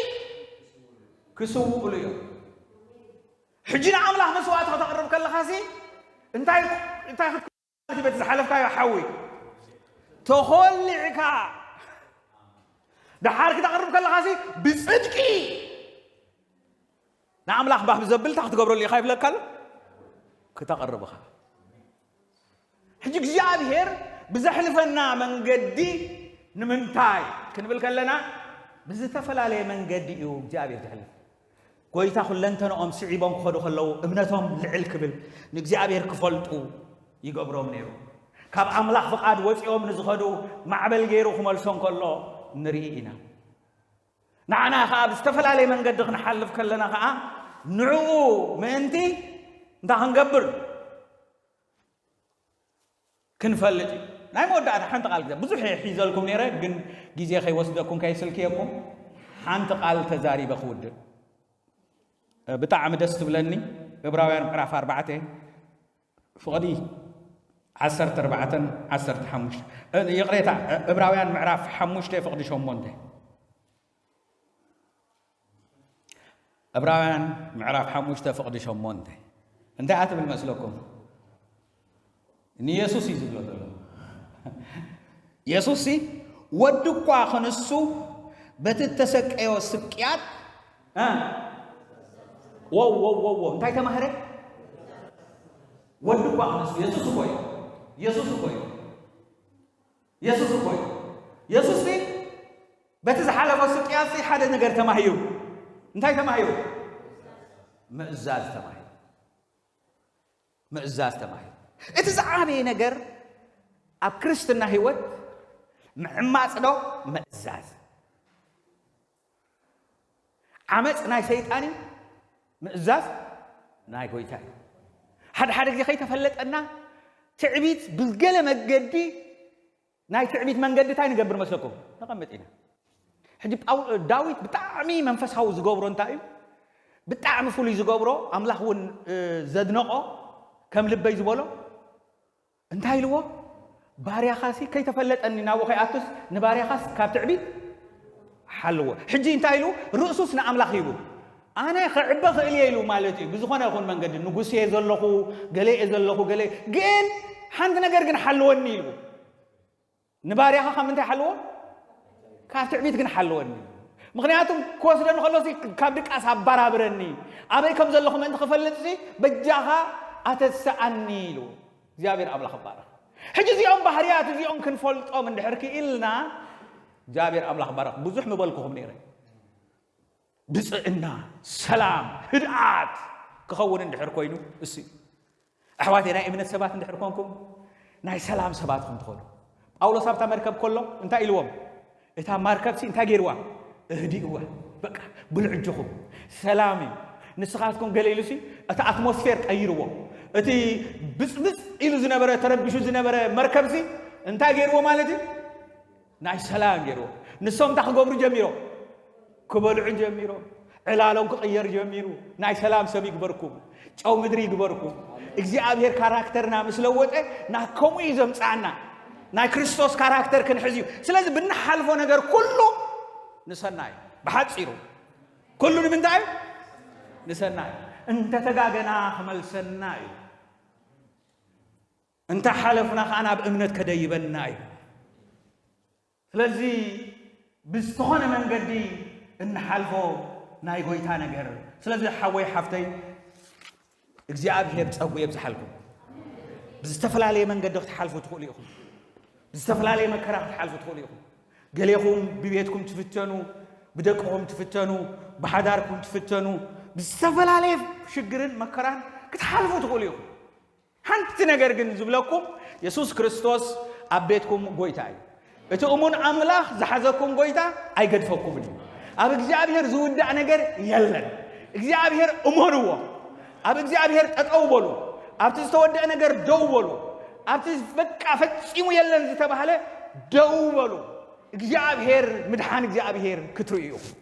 ክስውኡሉ እዮም። ሕጂ ንኣምላኽ መስዋእቲ ከተቕርብ ከለኻሲ እንታይ፣ እንታይ ክትኮን ማለት እዩ? በቲ ዝሓለፍካዮ ሓዊ ተኾሊዕካ ደሓር ክተቕርብ ከለኻሲ ብጽድቂ ንኣምላኽ ባህ ብዘብል እንታይ ክትገብረሉ ኢኻ ይብለካ ኣሎ? ክተቕርብ ኢኻ። ሕጂ እግዚኣብሔር ብዘሕልፈና መንገዲ ንምንታይ ክንብል ከለና ብዝተፈላለየ መንገዲ እዩ እግዚኣብሔር ዘሕልፍ። ጎይታ ኩለንተንኦም ስዒቦም ክኸዱ ከለዉ እምነቶም ልዕል ክብል ንእግዚኣብሔር ክፈልጡ ይገብሮም ነይሩ። ካብ ኣምላኽ ፍቓድ ወፂኦም ንዝኸዱ ማዕበል ገይሩ ክመልሶም ከሎ ንርኢ ኢና። ንዓና ኸዓ ብዝተፈላለየ መንገዲ ክንሓልፍ ከለና ኸዓ ንዕኡ ምእንቲ እንታይ ክንገብር ክንፈልጥ እዩ። ናይ መወዳእታ ሓንቲ ቃል ግዜ ብዙሕ እየ ሒዘልኩም ነይረ፣ ግን ግዜ ከይወስደኩም ከይስልክየኩም ሓንቲ ቃል ተዛሪበ ክውድእ። ብጣዕሚ ደስ ትብለኒ። እብራውያን ምዕራፍ ኣርባዕተ ፍቕዲ ዓሰርተ ኣርባዕተን ዓሰርተ ሓሙሽተ፣ እ፣ ይቕሬታ፣ እብራውያን ምዕራፍ ሓሙሽተ ፍቕዲ ሸሞንተ። እብራውያን ምዕራፍ ሓሙሽተ ፍቕዲ ሸሞንተ እንታይ እያ ትብል መስለኩም? ንየሱስ እዩ ዝብሎ ዘሎ። የሱስ ሲ ወዲ እኳ ክንሱ በቲ እተሰቀዮ ስቅያት፣ እ፣ ወው፣ ወው፣ ወው፣ ወው፣ እንታይ ተማህረ? ወዲ እኳ ክንሱ፣ የሱስ እኮ እዩ። የሱስ እኮ እዩ። የሱስ እኮ እዩ። የሱስ ሲ በቲ ዝሓለፎ ስቅያት ሲ ሓደ ነገር ተማሂሩ። እንታይ ተማሂሩ? ምእዛዝ ተማሂሩ። ምእዛዝ ተማሂሩ። እቲ ዝዓበየ ነገር ኣብ ክርስትና ህይወት ምዕማጽ ዶ ምእዛዝ? ዓመፅ ናይ ሰይጣን እዩ፣ ምእዛዝ ናይ ጎይታ እዩ። ሓደ ሓደ ግዜ ከይተፈለጠና ትዕቢት ብገለ መገዲ ናይ ትዕቢት መንገዲ እንታይ ንገብር መስለኩም? ነቐምጥ ኢና። ሕጂ ጳው- ዳዊት ብጣዕሚ መንፈሳዊ ዝገብሮ እንታይ እዩ? ብጣዕሚ ፍሉይ ዝገብሮ፣ ኣምላኽ እውን እ፣ ዘድነቖ፣ ከም ልበይ ዝበሎ እንታይ ኢልዎ? ባርያኻሲ ከይተፈለጠኒ ናብኡ ከይኣቱስ ንባርያኻስ ካብ ትዕቢት ሓልዎ። ሕጂ እንታይ ኢሉ? ርእሱስ ንኣምላኽ ሂቡ። ኣነ ክዕበ ክእል እየ ኢሉ ማለት እዩ። ብዝኾነ ይኹን መንገዲ ንጉስ እየ ዘለኹ፣ ገለ እየ ዘለኹ፣ ገለ ግን ሓንቲ ነገር ግን ሓልወኒ ኢሉ። ንባርያኻ ካብ ምንታይ ሓልዎ? ካብ ትዕቢት ግን ሓልወኒ። ምኽንያቱ ክወስደኒ ከሎሲ ካብ ድቃስ ኣባራብረኒ፣ ኣበይ ከም ዘለኹ ምእንቲ ክፈልጥሲ በጃኻ ኣተስኣኒ ኢሉ። እግዚኣብሔር ኣምላኽ ይባረኽ። ሕጂ እዚኦም ባህርያት እዚኦም ክንፈልጦም እንድሕር ክኢልና እግዚኣብሔር ኣምላኽ ይባረኽ። ብዙሕ ምበልኩኹም ነይረ። ብፅእና፣ ሰላም፣ ህድኣት ክኸውን እንድሕር ኮይኑ እሱ እዩ። ኣሕዋተይ ናይ እምነት ሰባት እንድሕር ኮንኩም ናይ ሰላም ሰባት ኢኹም ትኾኑ። ጳውሎስ ኣብታ መርከብ ከሎ እንታይ ኢልዎም? እታ መርከብሲ እንታይ ገይርዋ? እህዲእዋ። በቃ ብልዑ እጆኹም ሰላም እዩ። ንስኻትኩም ገለ ኢሉሲ እቲ ኣትሞስፌር ቀይርዎ። እቲ ብፅብፅ ኢሉ ዝነበረ ተረቢሹ ዝነበረ መርከብሲ እንታይ ገይርዎ ማለት እዩ? ናይ ሰላም ገይርዎ። ንሶም እንታይ ክገብሩ ጀሚሮም? ክበልዑ ጀሚሮም። ዕላሎም ክቕየር ጀሚሩ። ናይ ሰላም ሰብ ይግበርኩም፣ ጨው ምድሪ ይግበርኩም። እግዚኣብሔር ካራክተርና ምስ ለወጠ ናብ ከምኡ እዩ ዘምፅኣና። ናይ ክርስቶስ ካራክተር ክንሕዝ እዩ። ስለዚ ብንሓልፎ ነገር ኩሉ ንሰናይ እዩ። ብሓፂሩ ኩሉ ንምንታይ እዩ? ንሰናይ እዩ። እንተተጋገና ክመልሰና እዩ። እንተ ሓለፍና ከኣ ናብ እምነት ከደይበና እዩ። ስለዚ ብዝተኾነ መንገዲ እንሓልፎ ናይ ጎይታ ነገር። ስለዚ ሓወይ ሓፍተይ እግዚኣብሔር ጸጉ የብዝሓልኩም። ብዝተፈላለየ መንገዲ ክትሓልፉ ትኽእሉ ኢኹም። ብዝተፈላለየ መከራ ክትሓልፉ ትኽእሉ ኢኹም። ገሌኹም ብቤትኩም ትፍተኑ፣ ብደቅኹም ትፍተኑ፣ ብሓዳርኩም ትፍተኑ፣ ብዝተፈላለየ ሽግርን መከራን ክትሓልፉ ትኽእሉ ኢኹም። ሓንቲ ነገር ግን ዝብለኩም፣ የሱስ ክርስቶስ ኣብ ቤትኩም ጎይታ እዩ። እቲ እሙን ኣምላኽ ዝሓዘኩም ጎይታ ኣይገድፈኩምን እዩ። ኣብ እግዚኣብሔር ዝውዳእ ነገር የለን። እግዚኣብሔር እመንዎ። ኣብ እግዚኣብሔር ጠጠው በሉ። ኣብቲ ዝተወደአ ነገር ደው በሉ። ኣብቲ በቃ ፈጺሙ የለን ዝተባህለ ደው በሉ። እግዚኣብሔር ምድሓን እግዚኣብሔር ክትርእዩ ኢኹም።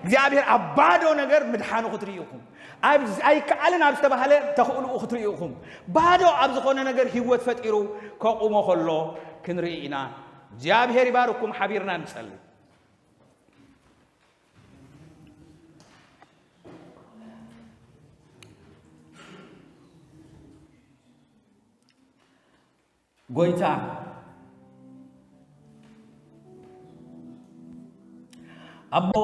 እግዚኣብሔር ኣብ ባዶ ነገር ምድሓኑ ክትርእዩ ኢኹም። ኣብ ኣይከኣልን ኣብ ዝተባህለ ተኽእልኡ ክትርእዩ ኢኹም። ባዶ ኣብ ዝኾነ ነገር ህይወት ፈጢሩ ከቑሞ ከሎ ክንርኢ ኢና። እግዚኣብሔር ይባርኩም። ሓቢርና ንጸሊ። ጎይታ ኣቦ